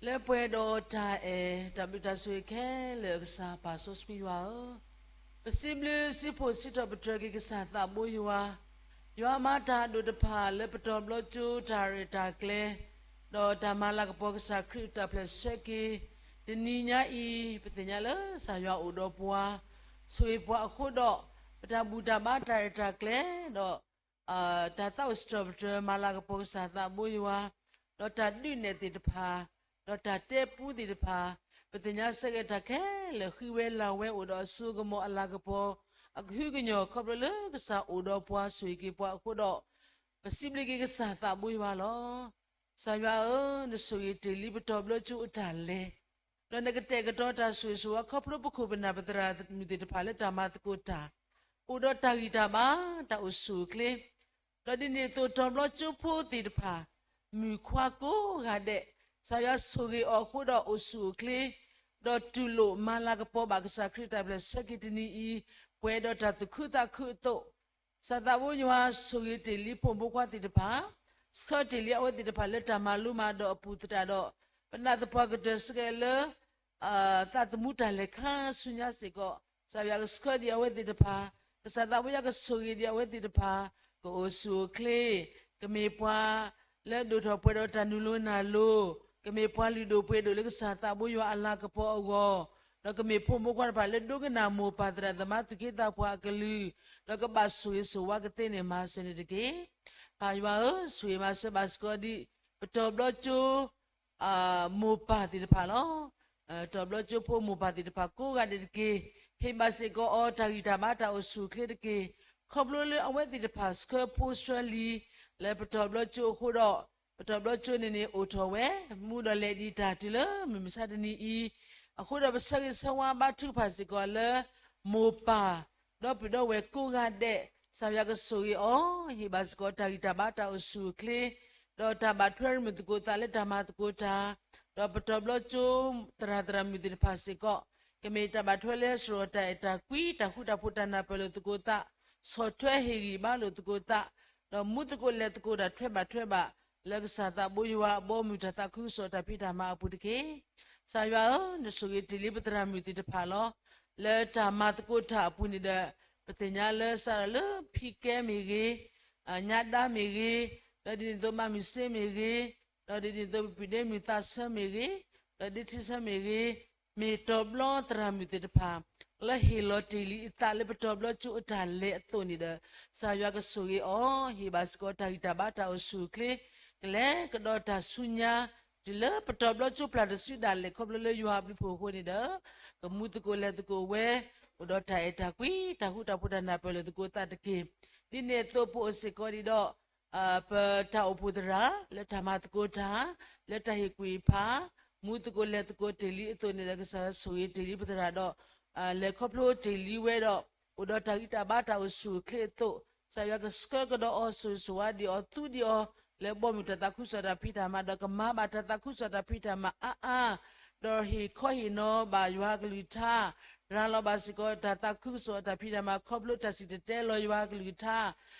လၢပှဲၤဒီးတၢ်အဲၣ် တၢ်ဘျုးတၢ်ဆိၣ်ဂ့ၤခဲလၢာ် ကစၢ်ပၢ်စီဆှံယွၤဧၢ, ပစံးဘျုးစံးဖှိၣ်စံးထီၣ်ပတြၢၤက့ၤကစၢ်သးဘိယွၤ, ယွၤမၤတၢ်ဒိၣ်တဖၣ်လၢပတီၢ်ဘျီကၠိတၢ်ရဲၣ်တၢ်ကျဲၤ, ဒီးတၢ်မၤလၤကပီၤကစၢ်ခရံာ်တၢ်ဖျဲးဆၢက့ၤ တနံၤညါအံၤ ပသ့ၣ်ညါလၢကစၢ်ယွၤအိၣ်ဒီးပှၤ, ဆိၣ်ဂ့ၤပှၤအဃိဒီး ပတၢ်ဘူၣ်တၢ်ဘါတၢ်ရဲၣ်တၢ်ကျဲၤ ဒီး တၢ်သးဝံၣ်စံးထီၣ်ပတြၢၤမၤလၤကပီၤကစၢ်သးဘိယွၤ, ဒီးတၢ်ဒုးနဲၣ်သ့ၣ်တဖၣ်, ဒီးတၢ်တဲပူသ့ၣ်တဖၣ်, ပသ့ၣ်ညါဆၢက့ၤတၢ်ခဲလၢာ် ဃံဝဲလၤဝဲအိၣ်ဒီးအစိကမီၤအလၤကပီၤ, အကဟုကညီၢ်ခီဖျိလၢကစၢ်အိၣ်ဒီးပှၤဆိၣ်ဂ့ၤက့ၤပှၤအဃိဒီး, ပစံးဘျုးက့ၤကစၢ်သးဘိယွၤလီၤ. ကစၢ်ယွၤဧၢ, နဆိၣ်ဂ့ၤတ့ၢ်လံပတီၢ်ဘျီကၠိအတၢ်လဲၤ ဒီးနကတဲာ်ကတီၤတၢ်ဆိၣ်ဂ့ၤဆိၣ်ဝါခီဖျိပခိၣ်ပနၢ်ပသရၣ်မုၣ်သ့ၣ်တဖၣ်လၢတၢ်မၤသကိးတၢ်, အိၣ်ဒီးတၢ်ဂံၢ်တၢ်ဘါ, တၢ်အိၣ်ဆူၣ်အိၣ်ချ့, ဒီးဒ်န့ၣ်အသိး တီၢ်ဘျီကၠိဖိသ့ၣ်တဖၣ်, မုၣ်ခွါကိးဂၤဒဲး, ကစၢ်ယွၤဆိၣ်ဂ့ၤအီၤအဃိဒီးအိၣ်ဆူၣ်အိၣ်ချ့, ဒီးတူၢ်လိာ်မၤလၤကပီၤဘၣ်ကစၢ်ခရံာ်တၢ်ဖျဲးဆၢက့ၤတနံၤအံၤ, ပှဲၤဒီးတၢ်သူၣ်ခုသးခုအသိး ကစၢ်သးဘိယွၤဆိၣ်ဂ့ၤတ့ၢ်လံဖိမုၣ်ဖိခွါသ့ၣ်တဖၣ်, ဆှၢတ့ၢ်လံအဝဲသ့ၣ်တဖၣ်လၢတၢ်မၤလိမၤဒိးအပူၤသတးဒီး, ပနၢ်သပှၢ်ကတၢၢ်စ့ၢ်ကီးလၢ သးသမူတၢ်လဲၤခါဆူညါစ့ၢ်ကီး, ကစၢ်ယွၤကဆှၢဒံးအဝဲသ့ၣ်တဖၣ်, ကစၢ်သးဘိယွၤကဆိၣ်ဂ့ၤဒံးအဝဲသ့ၣ်တဖၣ်, ကအိၣ်ဆူၣ်အိၣ်ချ့, ကမ့ၢ်ပှၤလၢအဒိၣ်ထီၣ်ပှဲၤဒီးတၢ်နုာ်လီၤနၢ်လီၤ, ကမ့ၢ်ပှၤလုၢ်ဒိၣ်ပှ့ၤဒိၣ်လၢကစၢ်သးဘိယွၤအလၤကပီၤအဂီၢ်, ဒီးကမ့ၢ်ဖိမုၣ်ဖိခွါတဖၣ်လၢဒိကနၣ်မိၢ်ပၢ်သရၣ်သမါသူၣ်က့သးပှၢ်အကလုၢ်, ဒီးကဘၣ်ဆိၣ်ဂ့ၤဆိၣ်ဝါကသ့န့ၣ်မၤစၢၤန့ၣ်တက့ၢ်. ပၢ်ယွၤဧၢ, ဆိၣ်ဂ့ၤမၤစၢၤဘၣ်စ့ၢ်ကီးဒံး ပတီၢ်ဘျီကၠိ မိၢ်ပၢ်သ့ၣ်တဖၣ်လီၤ. တီၢ်ဘျီကၠိဖိမိၢ်ပၢ်သ့ၣ်တဖၣ်ကိးဂၤဒဲးတက့ၢ်. ဟ့ၣ်ဘၣ်စ့ၢ်ကီးအီၤတၢ်ဂံၢ်တၢ်ဘါတၢ်အိၣ်ဆူၣ်အိၣ်ချ့တက့ၢ်. ခီဖျိလၢအဝဲသ့ၣ်တဖၣ်ဆှၢဖိဆှၢလံၤ လၢပတီၢ်ဘျီကၠိအဃိဒီး, ပတီၢ်ဘျီကၠိန့ၣ်န့ၣ်အိၣ်ထီၣ်ဝဲ မူဒီးလဲၤဒံးတၢ်တုၤလၢမုၢ်မဆါတနံၤအံၤ, အဃိဒီးပဆၢဂ့ၤဆၢဝါဘါထုကဖၣ်စ့ၢ်ကီးလၢ မိၢ်ပၢ် ဒီပုၢ်ဒီဝဲၢ်ကိးဂၤဒဲး, ကစၢ်ယွၤကဆိၣ်ဂ့ၤအီၤ, ဟ့ၣ်ဘၣ်စ့ၢ်ကီးတၢ်ဂံၢ်တၢ်ဘါတၢ်အိၣ်ဆူၣ်အိၣ်ချ့, ဒီးတၢ်ဘၣ်ထွဲရမုာ်သကိးသးလၢတၢ်မၤသကိးတၢ်, ဒီးပတီၢ်ဘျီကၠိသရၣ်သရၣ်မုၣ်သ့ၣ်တဖၣ်စ့ၢ်ကီး, ကမ့ၢ်တၢ်ဘၣ်ထွဲလၢစရီတၢ်အဲၣ်တၢ်ကွံ တၢ်ဃူတၢ်ဖိးတၢ်နၢ်ပၢၢ်လိာ်သကိးသး, ဆီၣ်ထွဲဟ့ၣ်ဂံၢ်ဘါလိာ်သကိးသး, ဒီးမူသကိးလဲၤသကိးတၢ်ထွဲဘၣ်ထွဲဘၣ်, လၢကစၢ်သးဘိယွၤအဘီအမုၢ်တၢ်သးခုကစီၣ်တၢ်ဖံးတၢ်မၤအပူၤတက့ၢ်. ကစၢ်ယွၤဧၢ, နဆိၣ်ဂ့ၤတ့ၢ်လံပသရၣ်မုၣ်သ့ၣ်တဖၣ်လီၤ. လၢတၢ်မၤသကိးတၢ်အပူၤန့ၣ်ဒီး, ပသ့ၣ်ညါလၢစးထီၣ်လၢဖံကဲမ့ၢ်ဂ့ၤ, ညါဒါမ့ၢ်ဂ့ၤ, ဒီးဒ်န့ၣ်အသိးမၤမုၢ်စ့မ့ၢ်ဂ့ၤ, ဒီးဒ်န့ၣ်အသိးပပံာ်ဒ့မုၢ်သးဆၢမ့ၢ်ဂ့ၤ, ဒီးဒ့ထံဆၢမ့ၢ်ဂ့ၤ, မ့ၢ်တီၢ်ဘျီသရၣ်မုၣ်သ့ၣ်တဖၣ် လၢဟ့ၣ်လီၤတ့ၢ်လံအသးလၢပတီၢ်ဘျီကၠိအတၢ်လဲၤအသိးန့ၣ်ဒီး ကစၢ်ယွၤကဆိၣ်ဂ့ၤအီၤ, ဟ့ၣ်ဘၣ်စ့ၢ်ကီးတၢ်ဂံၢ်တၢ်ဘါတၢ်အိၣ်ဆူၣ်အိၣ်ချ့, ကလဲၤကဒီးတၢ်ဆူညါ, တုၤလၢပတီၢ်ဘျီကၠိပျၢ်တစုဒၣ်လဲာ် ခီဖျိလၢယွၤအဘျုးအဖှိၣ်အဃိန့ၣ်ဒီး ကမူသကိးလဲၤသကိးဝဲ, အိၣ်ဒီးတၢ်အဲၣ်တၢ်ကွံ, တၢ်ဃူတၢ်ဖိးတၢ်နၢ်ပၢၢ်လိာ်သကိးသးတက့ၢ်. ဒ်န့ၣ်အသိးပအိၣ်စ့ၢ်ကီးဒံးဒီး ပတၢ်အိၣ်ဖှိၣ်သရၣ် လၢတၢ်မၤသကိးတၢ်, လၢတၢ်ဟ့ၣ်ကူၣ်ဟ့ၣ်ဖး, မူသကိးလဲၤသကိးတ့ၢ်လံအသိးန့ၣ်ဒီး ကစၢ်ယွၤဆိၣ်ဂ့ၤတ့ၢ်လံပသရၣ်ဒီး လဲၤခီဖျိတ့ၢ်လံဝဲဒီး အိၣ်ဒီးတၢ်ဂံၢ်တၢ်ဘါတၢ်အိၣ်ဆူၣ်အိၣ်ချ့အသိး, ကစၢ်ယွၤကဆှၢကဒီးအီၤ ဆိၣ်ဂ့ၤဆိၣ်ဝါဒံးအီၤ သူဒံးအီၤ လၢဘီမုၢ်တၢ်သးခုကစီၣ်တၢ်ဖံးတၢ်မၤဒီး ကမၤဘၣ်တၢ်သးခုကစီၣ်တၢ်ဖံးတၢ်မၤအါအါ ဒီးဟ့ၣ်ခီဟ့ၣ်နီၤဘၣ်ယွၤအကလုၢ်ကထါ, ရၤလီၤဘၣ်စ့ၢ်ကီးတၢ်သးခုကစီၣ်တၢ်ဖံးတၢ်မၤ ခီဖျိတၢ်စံၣ်တဲၤတဲလီၤယွၤအကလုၢ်ကထါ,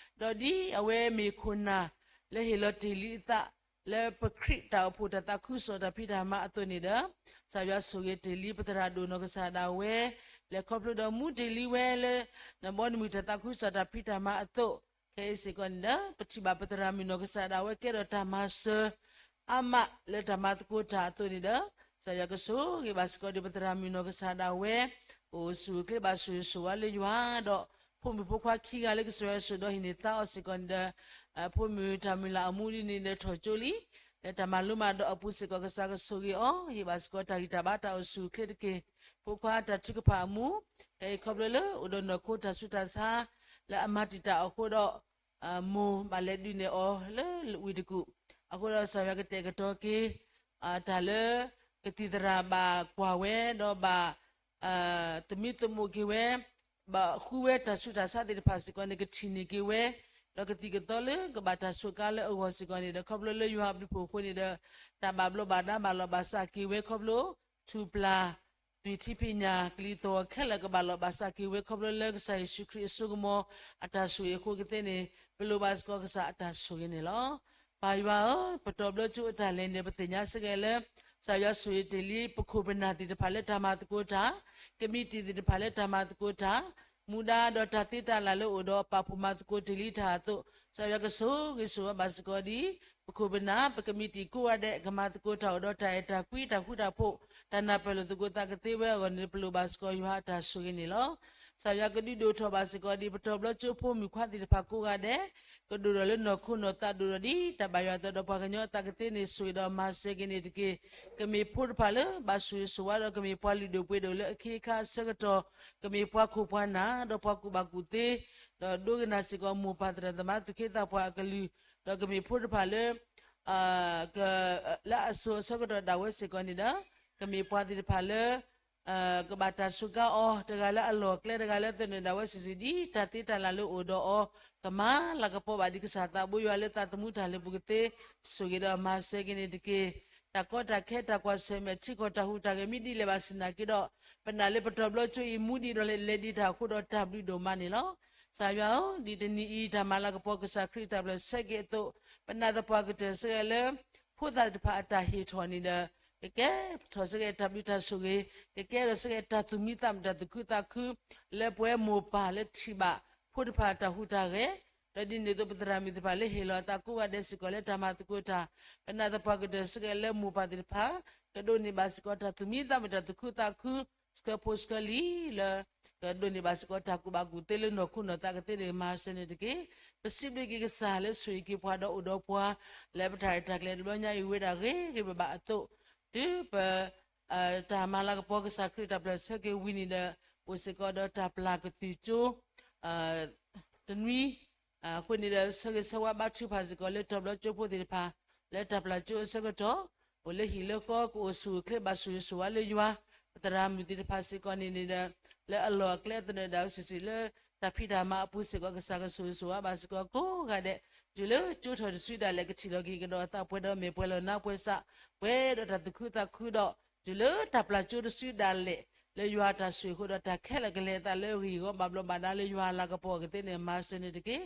ဒီးဒ်အဝဲမ့ၢ်ခိၣ်နၢ် လၢဟ့ၣ်လီၤတ့ၢ်လံအသး လၢပခရံာ်တၢ်အိၣ်ဖှိၣ်တၢ်သးခုကစီၣ်တၢ်ဖံးတၢ်မၤအသိးန့ၣ်ဒီး, ကစၢ်ယွၤဆိၣ်ဂ့ၤတ့ၢ်လံပသရၣ်ဒိၣ်နီၢ်ကစၢ်ဒၣ်ဝဲ, လဲၤခီဖျိဒီးမူတ့ၢ်လံဝဲလၢ နဘီနမုၢ်တၢ်သးခုကစီၣ်တၢ်ဖံးတၢ်မၤအသိး, ခဲအံၤစ့ၢ်ကီးန့ၣ်ဒီး ပထံၣ်ဘၣ်ပသရၣ်မုၣ်နီၢ်ကစၢ်ဒၣ်ဝဲကဲထီၣ်တၢ်မၤစၢၤ အါမးလၢတၢ်မၤသကိးတၢ်အသိးန့ၣ်ဒီး, ကစၢ်ယွၤကဆိၣ်ဂ့ၤဘၣ်စ့ၢ်ကီးဒံးပသရၣ်မုၣ်နီၢ်ကစၢ်ဒၣ်ဝဲ, အိၣ်ဆူၣ်အိၣ်ချ့ဘၣ်ဆိၣ်ဂ့ၤဆိၣ်ဝါလၢယွၤဒီး ဖိမုၣ်ဖိခွါခံဂၤလၢကစၢ်ယွၤဆိၣ်ဒီးဟံးန့ၢ်သါအီၤစ့ၢ်ကီးန့ၣ်ဒီး, ဖိမုၣ်တၢ်မုၢ်လၢ်အမူဒ်န့ၣ်ဒီးထီၣ်ကၠိလံ, လၢတၢ်မၤလိမၤဒိးအပူၤစ့ၢ်ကီး ကစၢ်ကဆိၣ်ဂ့ၤအီၤ ဟ့ၣ်ဘၣ်စ့ၢ်ကီးတၢ်ဂံၢ်တၢ်ဘါတၢ်အိၣ်ဆူၣ်အိၣ်ချ့တက့ၢ်. ဖိခွါတၢ်ထုကဖၣ်အမူ, ခဲအံၤခီဖျိလၢအိၣ်ဒီးနီၢ်ခိတၢ်ဆူးတၢ်ဆါ လၢအမၤတံာ်တာ်အဃိဒီး မိၢ်ဘၣ်လဲၤဒုးနဲၣ်အီၤလၢဝ့ၢ်တကူၣ်, အဃိဒီးကစၢ်ယွၤကတဲာ်ကတီၤက့ၤ တၢ်လၢ ကသံၣ်သရၣ်ဘၣ်ကွၢ်ဝဲ ဒီးဘၣ် သမံသမိးက့ၤဝဲ, ဘၣ်ဃုဝဲတၢ်ဆူးတၢ်ဆါသ့ၣ်တဖၣ်စ့ၢ်ကီးန့ၣ် ကထံၣ်န့ၢ်က့ၤဝဲ, ဒီးကသံၣ်ကသီလၢကဘၣ်တၢ်စူးကါလၢအဂီၢ်စ့ၢ်ကီးန့ၣ်ဒီး ခီဖျိလၢယွၤအဘျုးအဖှိၣ်အဃိန့ၣ်ဒီး တၢ်ဘၣ်ဘျီးဘၣ်ဒါဘၣ်လီၤဘၣ်စးက့ၤဝဲခီဖျိ ထူၣ်ပျၢ် သွံၣ်ထံဖံးညၣ် ကလံၤသီၣ်ခဲလၢာ်ကဘၣ်လီၤဘၣ်စးက့ၤဝဲခီဖျိလၢကစၢ်ယ့ၣ်ၡူးခရံာ်အစိကမီၤ အတၢ်ဆိၣ်ဂ့ၤအဃိကသ့န့ၣ် ပလိၣ်ဘၣ်စ့ၢ်ကီးကစၢ်အတၢ်ဆိၣ်ဂ့ၤန့ၣ်လီၤ. ပၢ်ယွၤဧၢ, ပတီၢ်ဘျီကၠိအတၢ်လဲၤန့ၣ် ပသ့ၣ်ညါစ့ၢ်ကီးလၢ ကစၢ်ယွၤဆိၣ်ဂ့ၤတ့ၢ်လံ ပခိၣ်ပနၢ်သ့ၣ်တဖၣ်လၢတၢ်မၤသကိးတၢ်, ကမံးတံာ်သ့ၣ်တဖၣ်လၢတၢ်မၤသကိးတၢ်, မူဒါဒီးတၢ်သ့တၢ်လၢ်လၢအိၣ်ဒီးပာ်ဖှိၣ်မၤသကိးတ့ၢ်လံတၢ်အသိး, ကစၢ်ယွၤကဆိၣ်ဂ့ၤဆိၣ်ဝါဘၣ်စ့ၢ်ကီးဒ် ပခိၣ်ပနၢ် ပကမံးတံာ်ကိးဂၤဒဲး ကမၤသကိးတၢ်အိၣ်ဒီးတၢ်အဲၣ်တၢ်ကွံ တၢ်ဃူတၢ်ဖိး တၢ်နၢ်ပၢၢ်လိာ်သကိးသးကသ့ဝဲအဂီၢ်န့ၣ် ပလိၣ်ဘၣ်စ့ၢ်ကီးယွၤအတၢ်ဆိၣ်ဂ့ၤန့ၣ်လီၤ. ကစၢ်ယွၤကဒုးဒိၣ်ထီၣ်ဘၣ်စ့ၢ်ကီးဒ် ပတီၢ်ဘျီကၠိဖိမုၣ်ခွါသ့ၣ်တဖၣ်ကိးဂၤဒဲး ကဒိၣ်ထီၣ်လၢနီၢ်ခိနီၢ်သးဒိၣ်ထီၣ်ဒ်တၢ်ဘၣ်ယွၤအသိးဒီးပှၤကညီအသးကသ့န့ၣ် ဆိၣ်ဂ့ၤဒီးမၤစၢၤက့ၤန့ၣ်တက့ၢ်. ကမ့ၢ်ဖိတဖၣ်လၢဘၣ်ဆိၣ်ဂ့ၤဆိၣ်ဝါဒီးကမ့ၢ်ပှၤလုၢ်ဒိၣ်ပှ့ၤဒိၣ်လၢအခ့အခါအဆၢကတီၢ်, ကမ့ၢ်ပှၤခိၣ်ပှၤနၢ်ဒီးပှၤကူၣ်ဘၣ်ကူၣ်သ့, ဒီးဒိကနၣ်စ့ၢ်ကီးမိၢ်ပၢ်သရၣ်သမါသူၣ်က့သးပှၢ်အကလုၢ်, ဒီးကမ့ၢ်ဖိတဖၣ်လၢ လၢအစိၤအဆၢကတီၢ်ဒၣ်ဝဲစ့ၢ်ကီးန့ၣ်ဒီး ကမ့ၢ်ပှၤသ့ၣ်တဖၣ်လၢ ကဘၣ်တၢ်စူးကါအီၤ တဂၤလၢအလီၢ်အကျဲ တဂၤလၢသနၢၣ်ဒၣ်ဝဲစုာ်စုာ် ဒ်တၢ်သ့တၢ်လၢ်လၢအိၣ်ဒီးအီၤ ကမၤလၤကပီၤဘၣ်ဒ်ကစၢ်သးဘိယွၤလၢသးသမူတၢ်လၢပူၤကသ့ ဆိၣ်ဂ့ၤဒီးမၤစၢၤက့ၤန့ၣ်တက့ၢ်. တၢ်ကီတၢ်ခဲတၢ်ကွၢ်ဆၢၣ်မဲာ်ထံကီၢ်တၢ်ဟူးတၢ်ဂဲၤမ့ၢ်ဒ်လဲၣ်ဘၣ်ဆ့ၣ်နီၤက့ဒီး ပနာ်လၢပတီၢ်ဘျီကၠိအံၤမူဒံးဒီးလဲၤဒံးတၢ်အဃိဒီးတၢ်ဘျုးဒိၣ်မးန့ၣ်လီၤ. ကစၢ်ယွၤဧၢ, ဒ်တနံၤအံၤ တၢ်မၤလၤကပီၤကစၢ်ခရံာ်တၢ်ဘျၢဆၢက့ၤအသိး ပနာ်သပှၢ်ကတၢၢ်စ့ၢ်ကီးလၢ ဖိသၣ်တဖၣ်အတၢ်ဟ့ၣ်ထီၣ်န့ၣ်ဒီး ကကဲထီၣ်စ့ၢ်ကီးတၢ်ဘျုးတၢ်ဆိၣ်ဂ့ၤ, ကကဲထီၣ်စ့ၢ်ကီးတၢ်သူၣ်မံသးမုာ်တၢ်သူၣ်ခုသးခု လၢပဝဲမိၢ်ပၢ်လၢထံၣ်ဘၣ် ဖိတဖၣ်တၢ်ဟူးတၢ်ဂဲၤ, ဒီးဒ်န့ၣ်အသိးပသရၣ်မုၣ်သ့ၣ်တဖၣ်လၢဟ့ၣ်လီၤအသးကိးဂၤဒဲးစ့ၢ်ကီးလၢတၢ်မၤသကိးတၢ်, ပနာ်သပှၢ်ကတၢၢ်စ့ၢ်ကီးလၢမိၢ်ပၢ်သ့ၣ်တဖၣ် ကဒိးန့ၢ်ဘၣ်စ့ၢ်ကီးတၢ်သူၣ်မံသးမုာ်တၢ်သူၣ်ခုသးခု ဆှၢဖိဆှၢလံၤလၢ ကဒိးန့ၢ်ဘၣ်စ့ၢ်ကီးတၢ်ကူၣ်ဘၣ်ကူၣ်သ့လၢနီၢ်ခိနီၢ်သးကသ့န့ၣ် မၤစၢၤန့ၣ်တက့ၢ်. ပစံးဘျုးက့ၤကစၢ်လၢဆိၣ်ဂ့ၤက့ၤပှၤဒီးအိၣ်ဒီးပှၤ လၢပတၢ်ရဲၣ်တၢ်ကျဲၤတဘျီညါအံၤဝဲဒၣ်ဂ့ၤဂ့ၤဘၣ်ဘၣ်အသိး, တုၤပ တၢ်မၤလၤကပီၤကစၢ်ခရံာ်တၢ်ဘျၢဆၢက့ၤဝံၤန့ၣ်ဒီး အိၣ်စ့ၢ်ကီးဒီးတၢ်ပျၢ်ကသံၣ်ကၠိ တနွံ အဃိန့ၣ်ဒီး ဆၢဂ့ၤဆၢဝါဘါထုကဖၣ်စ့ၢ်ကီးလၢတီၤဘျီကၠိဖိသ့ၣ်တဖၣ် လၢတၢ်ပျၢ်ကၠိအဆၢကတီၢ် အိၣ်လၢဟံၣ်လၢဃီ ကအိၣ်ဆူၣ်အိၣ်ချ့ဘၣ်ဆိၣ်ဂ့ၤဆိၣ်ဝါလၢယွၤ ပသရၣ်မုၣ်သ့ၣ်တဖၣ်စ့ၢ်ကီးန့ၣ်န့ၣ်ဒီး လၢအလီၢ်အကျဲသနၢၣ်ဒၣ်ဝဲစုာ်စုာ်လၢ တၢ်ဖံးတၢ်မၤအပူၤစ့ၢ်ကီး ကစၢ်ကဆိၣ်ဂ့ၤဆိၣ်ဝါဘၣ်စ့ၢ်ကီးကိးဂၤဒဲး တုၤလၢကၠိထီၣ်တစုဒၣ်လဲာ် ကထံၣ်လီၤက့ၤကဒီးအသးပှဲၤဒီးမဲာ်ပှဲၤလီၤနါပှဲၤစး ပှဲၤဒီးတၢ်သူၣ်ခုသးခုဒီး တုၤလၢတၢ်ပျၢ်ကၠိတစုဒၣ်လဲာ် လၢယွၤတၢ်ဆိၣ်ဂ့ၤအဃိဒီးတၢ်ခဲလၢာ်ကလဲၤအသးလၢအဂံၢ်အဂီၢ် ဘၣ်ဘျီးဘၣ်ဒါလၢယွၤအလၤကပီၤအကသ့န့ၣ် မၤစၢၤန့ၣ်တက့ၢ်.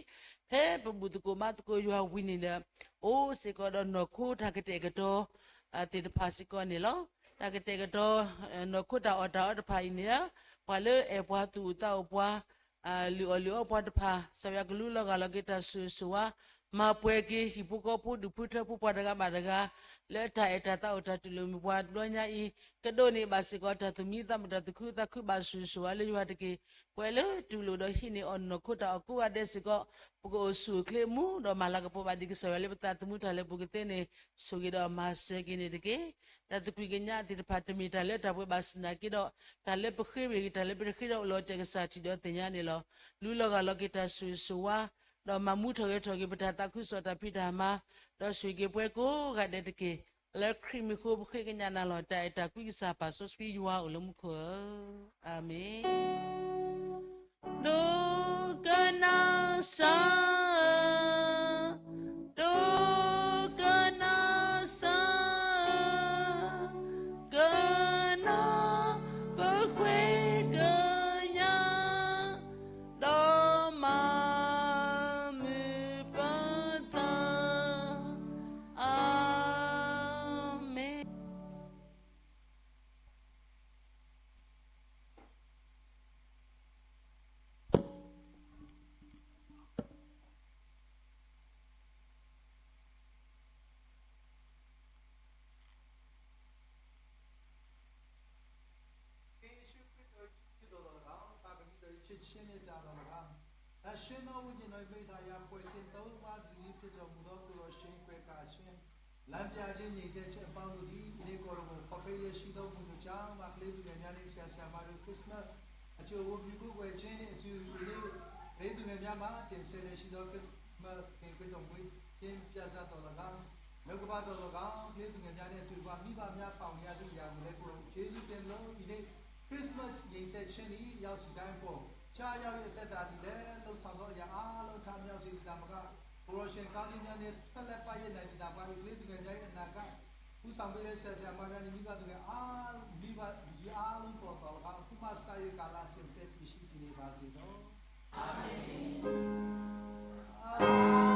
ဖဲပဘူၣ်သကိးဘါသကိးယွၤဝံၤန့ၣ်ဒီး အိၣ်စ့ၢ်ကီးဒီးနီၢ်ခိတၢ်ကတဲာ်ကတီၤ သ့ၣ်တဖၣ်စ့ၢ်ကီးန့ၣ်လီၤ. တၢ်ကတဲာ်ကတီၤ နီၢ်ခိတၢ်အီၣ်တၢ်အီတဖၣ်အံၤန့ၣ် ပှၤလၢအဲၣ်ပှၤသူၣ်အိၣ်သးအိၣ်ပှၤ လုၢ်အီၣ်လုၢ်အီပှၤတဖၣ် ကစၢ်ယွၤကလူလီၤဂာ်လီၤက့ၤတၢ်ဆိၣ်ဂ့ၤဆိၣ်ဝါ မၤပှဲၤက့ၤဟံၣ်ဖိဃီဖိ ဒူၣ်ဖိထၢဖိ ပှၤတဂၤဘၣ်တဂၤ လၢတၢ်အဲၣ်တၢ်သးအိၣ် တၢ်တူၢ်လိာ်မုာ်ပှၤတဘျီညါအံၤ ကဒိးန့ၢ်ဘၣ်စ့ၢ်ကီး တၢ်သူၣ်မံသးမုာ် တၢ်သူၣ်ခုသးခု ဘၣ်ဆိၣ်ဂ့ၤဆိၣ်ဝါလၢယွၤတက့ၢ်. ပှၤလၢတူၢ်လိာ်ဒီးဟံးန့ၢ်အီၤနီၢ်ခိ တၢ်အီၣ်ကိးဂၤဒဲးစ့ၢ်ကီး ပကအိၣ်ဆူၣ်အိၣ်ချ့မူဒီး မၤလၤကပီၤဘၣ်ဒံးကစၢ်ယွၤလၢပသးသမူတၢ်လၢပူၤကသ့န့ၣ် ဆိၣ်ဂ့ၤဒီးမၤစၢၤက့ၤန့ၣ်တက့ၢ်. တၢ်သကွံၢ်ကညးသ့ၣ်တဖၣ် တမ့ၢ်တၢ်လၢတၢ်ပှဲၤဘၣ်ဆၣ်သနာ်က့ဒီး တၢ်လၢပဃ့ဝံၤအဂ့ၢ် တၢ်လၢပတဃ့ဒီးအိၣ်လီၤတဲာ်ကစၢ်ထံးဒီးသ့ၣ်ညါန့ၣ်လီၤ. လူလီၤဂၢ်လီၤက့ၤတၢ်ဆိၣ်ဂ့ၤဆိၣ်ဝါ ဒီးမၤမူထီၣ်ဂဲၤထီၣ်က့ၤ ပတၢ်သးခုကစီၣ် တၢ်ဖံးတၢ်မၤ, ဒီးဆိၣ်ဂ့ၤက့ၤပှၤကိးဂၤဒဲးတက့ၢ်. လၢခရံာ်မံၤအဃိ ပဃ့ကညးနၤလီၤ. တၢ်အဲၣ်တၢ်ကွံကစၢ်ပာ်စီဆှံယွၤအိၣ်လၢမူခိၣ်ဧၢ, အၤမ့ၣ်. ဒိကနၣ်စၢ်, ဒိကနၣ်စၢ်, ကနၣ်ပဃ့ကညး ဒီးမၤမုာ်ပသး, အၤမ့ၣ်. က့ၤယ့ၣ်ၡူးခရံာ်ဒီးယစုခရံာ်ဒီးလီၤတဂၤ, ပၢ်ကမံဒီးယဆံးဆံးန့ၢ်တၢ်လီၤတဂၤ, တၢ်ဆှၢနီၤဝိညာဉ်တော် မ့ၢ်တၢ်ယၤပှဲၤက့ၤ သုံးပါးတစုတည်းဖြစ်တော်မူသော ကိုယ်တော်ရှင် ကွယ်ကာခြင်း လမ်းပြခြင်း ငြိမ်သက်ခြင်းအပေါင်းတို့သည် ယနေ့ကိုယ်တော်ကို ခီဖျိလျက်ရှိသော မုန်တို့ကြောင့် ကလေးသူငယ်များနှင့် ဆရာဆရာမတို့ Christmas အကျိုးအဝတ်ပြုကိုးကွယ်ခြင်းနှင့်အတူ ယနေ့ ကလေးသူငယ်များမှာ တင်ဆက်လျက်ရှိသော Christmas သင်ခရစ်တော်မွေးခြင်းပြဇာတ်သော်လည်းကောင်း နှုတ်ကပတ်တော်လည်းကောင်း ကလေးသူငယ်များနှင့်အတူတကွ မိဘများပါဝင်ရသည့်အရာကိုလည်း ကိုယ်တော်ယေရှုတင်လို့ ဒီနေ့ Christmas ငြိမ်သက်ခြင်းသည် ရောက်စီတိုင်းအပေါ် ကျရောက်၍အသက်တာသည်လည်း လုပ်ဆောင်သောအရာအားလုံး ထမြောက်စေသည်သာမက ကိုယ်တော်ရှင်ကောင်းကြီးများနှင့် ဆက်လက်ပၢ်ယိပ်နိုင်သည်သာမက ကလေးသူငယ်များ၏အနာဂတ် ဦးဆောင်ပေးတဲ့ဆရာဆရာမများနှင့် မိဘသူငယ်အား မိဘလူကြီးအားလုံးပေါ်သော်လည်းကောင်း အခုမှစ၍ကာလအစဉ်ဆက်တည်ရှိတည်နေပါစေသော။ အာမင်။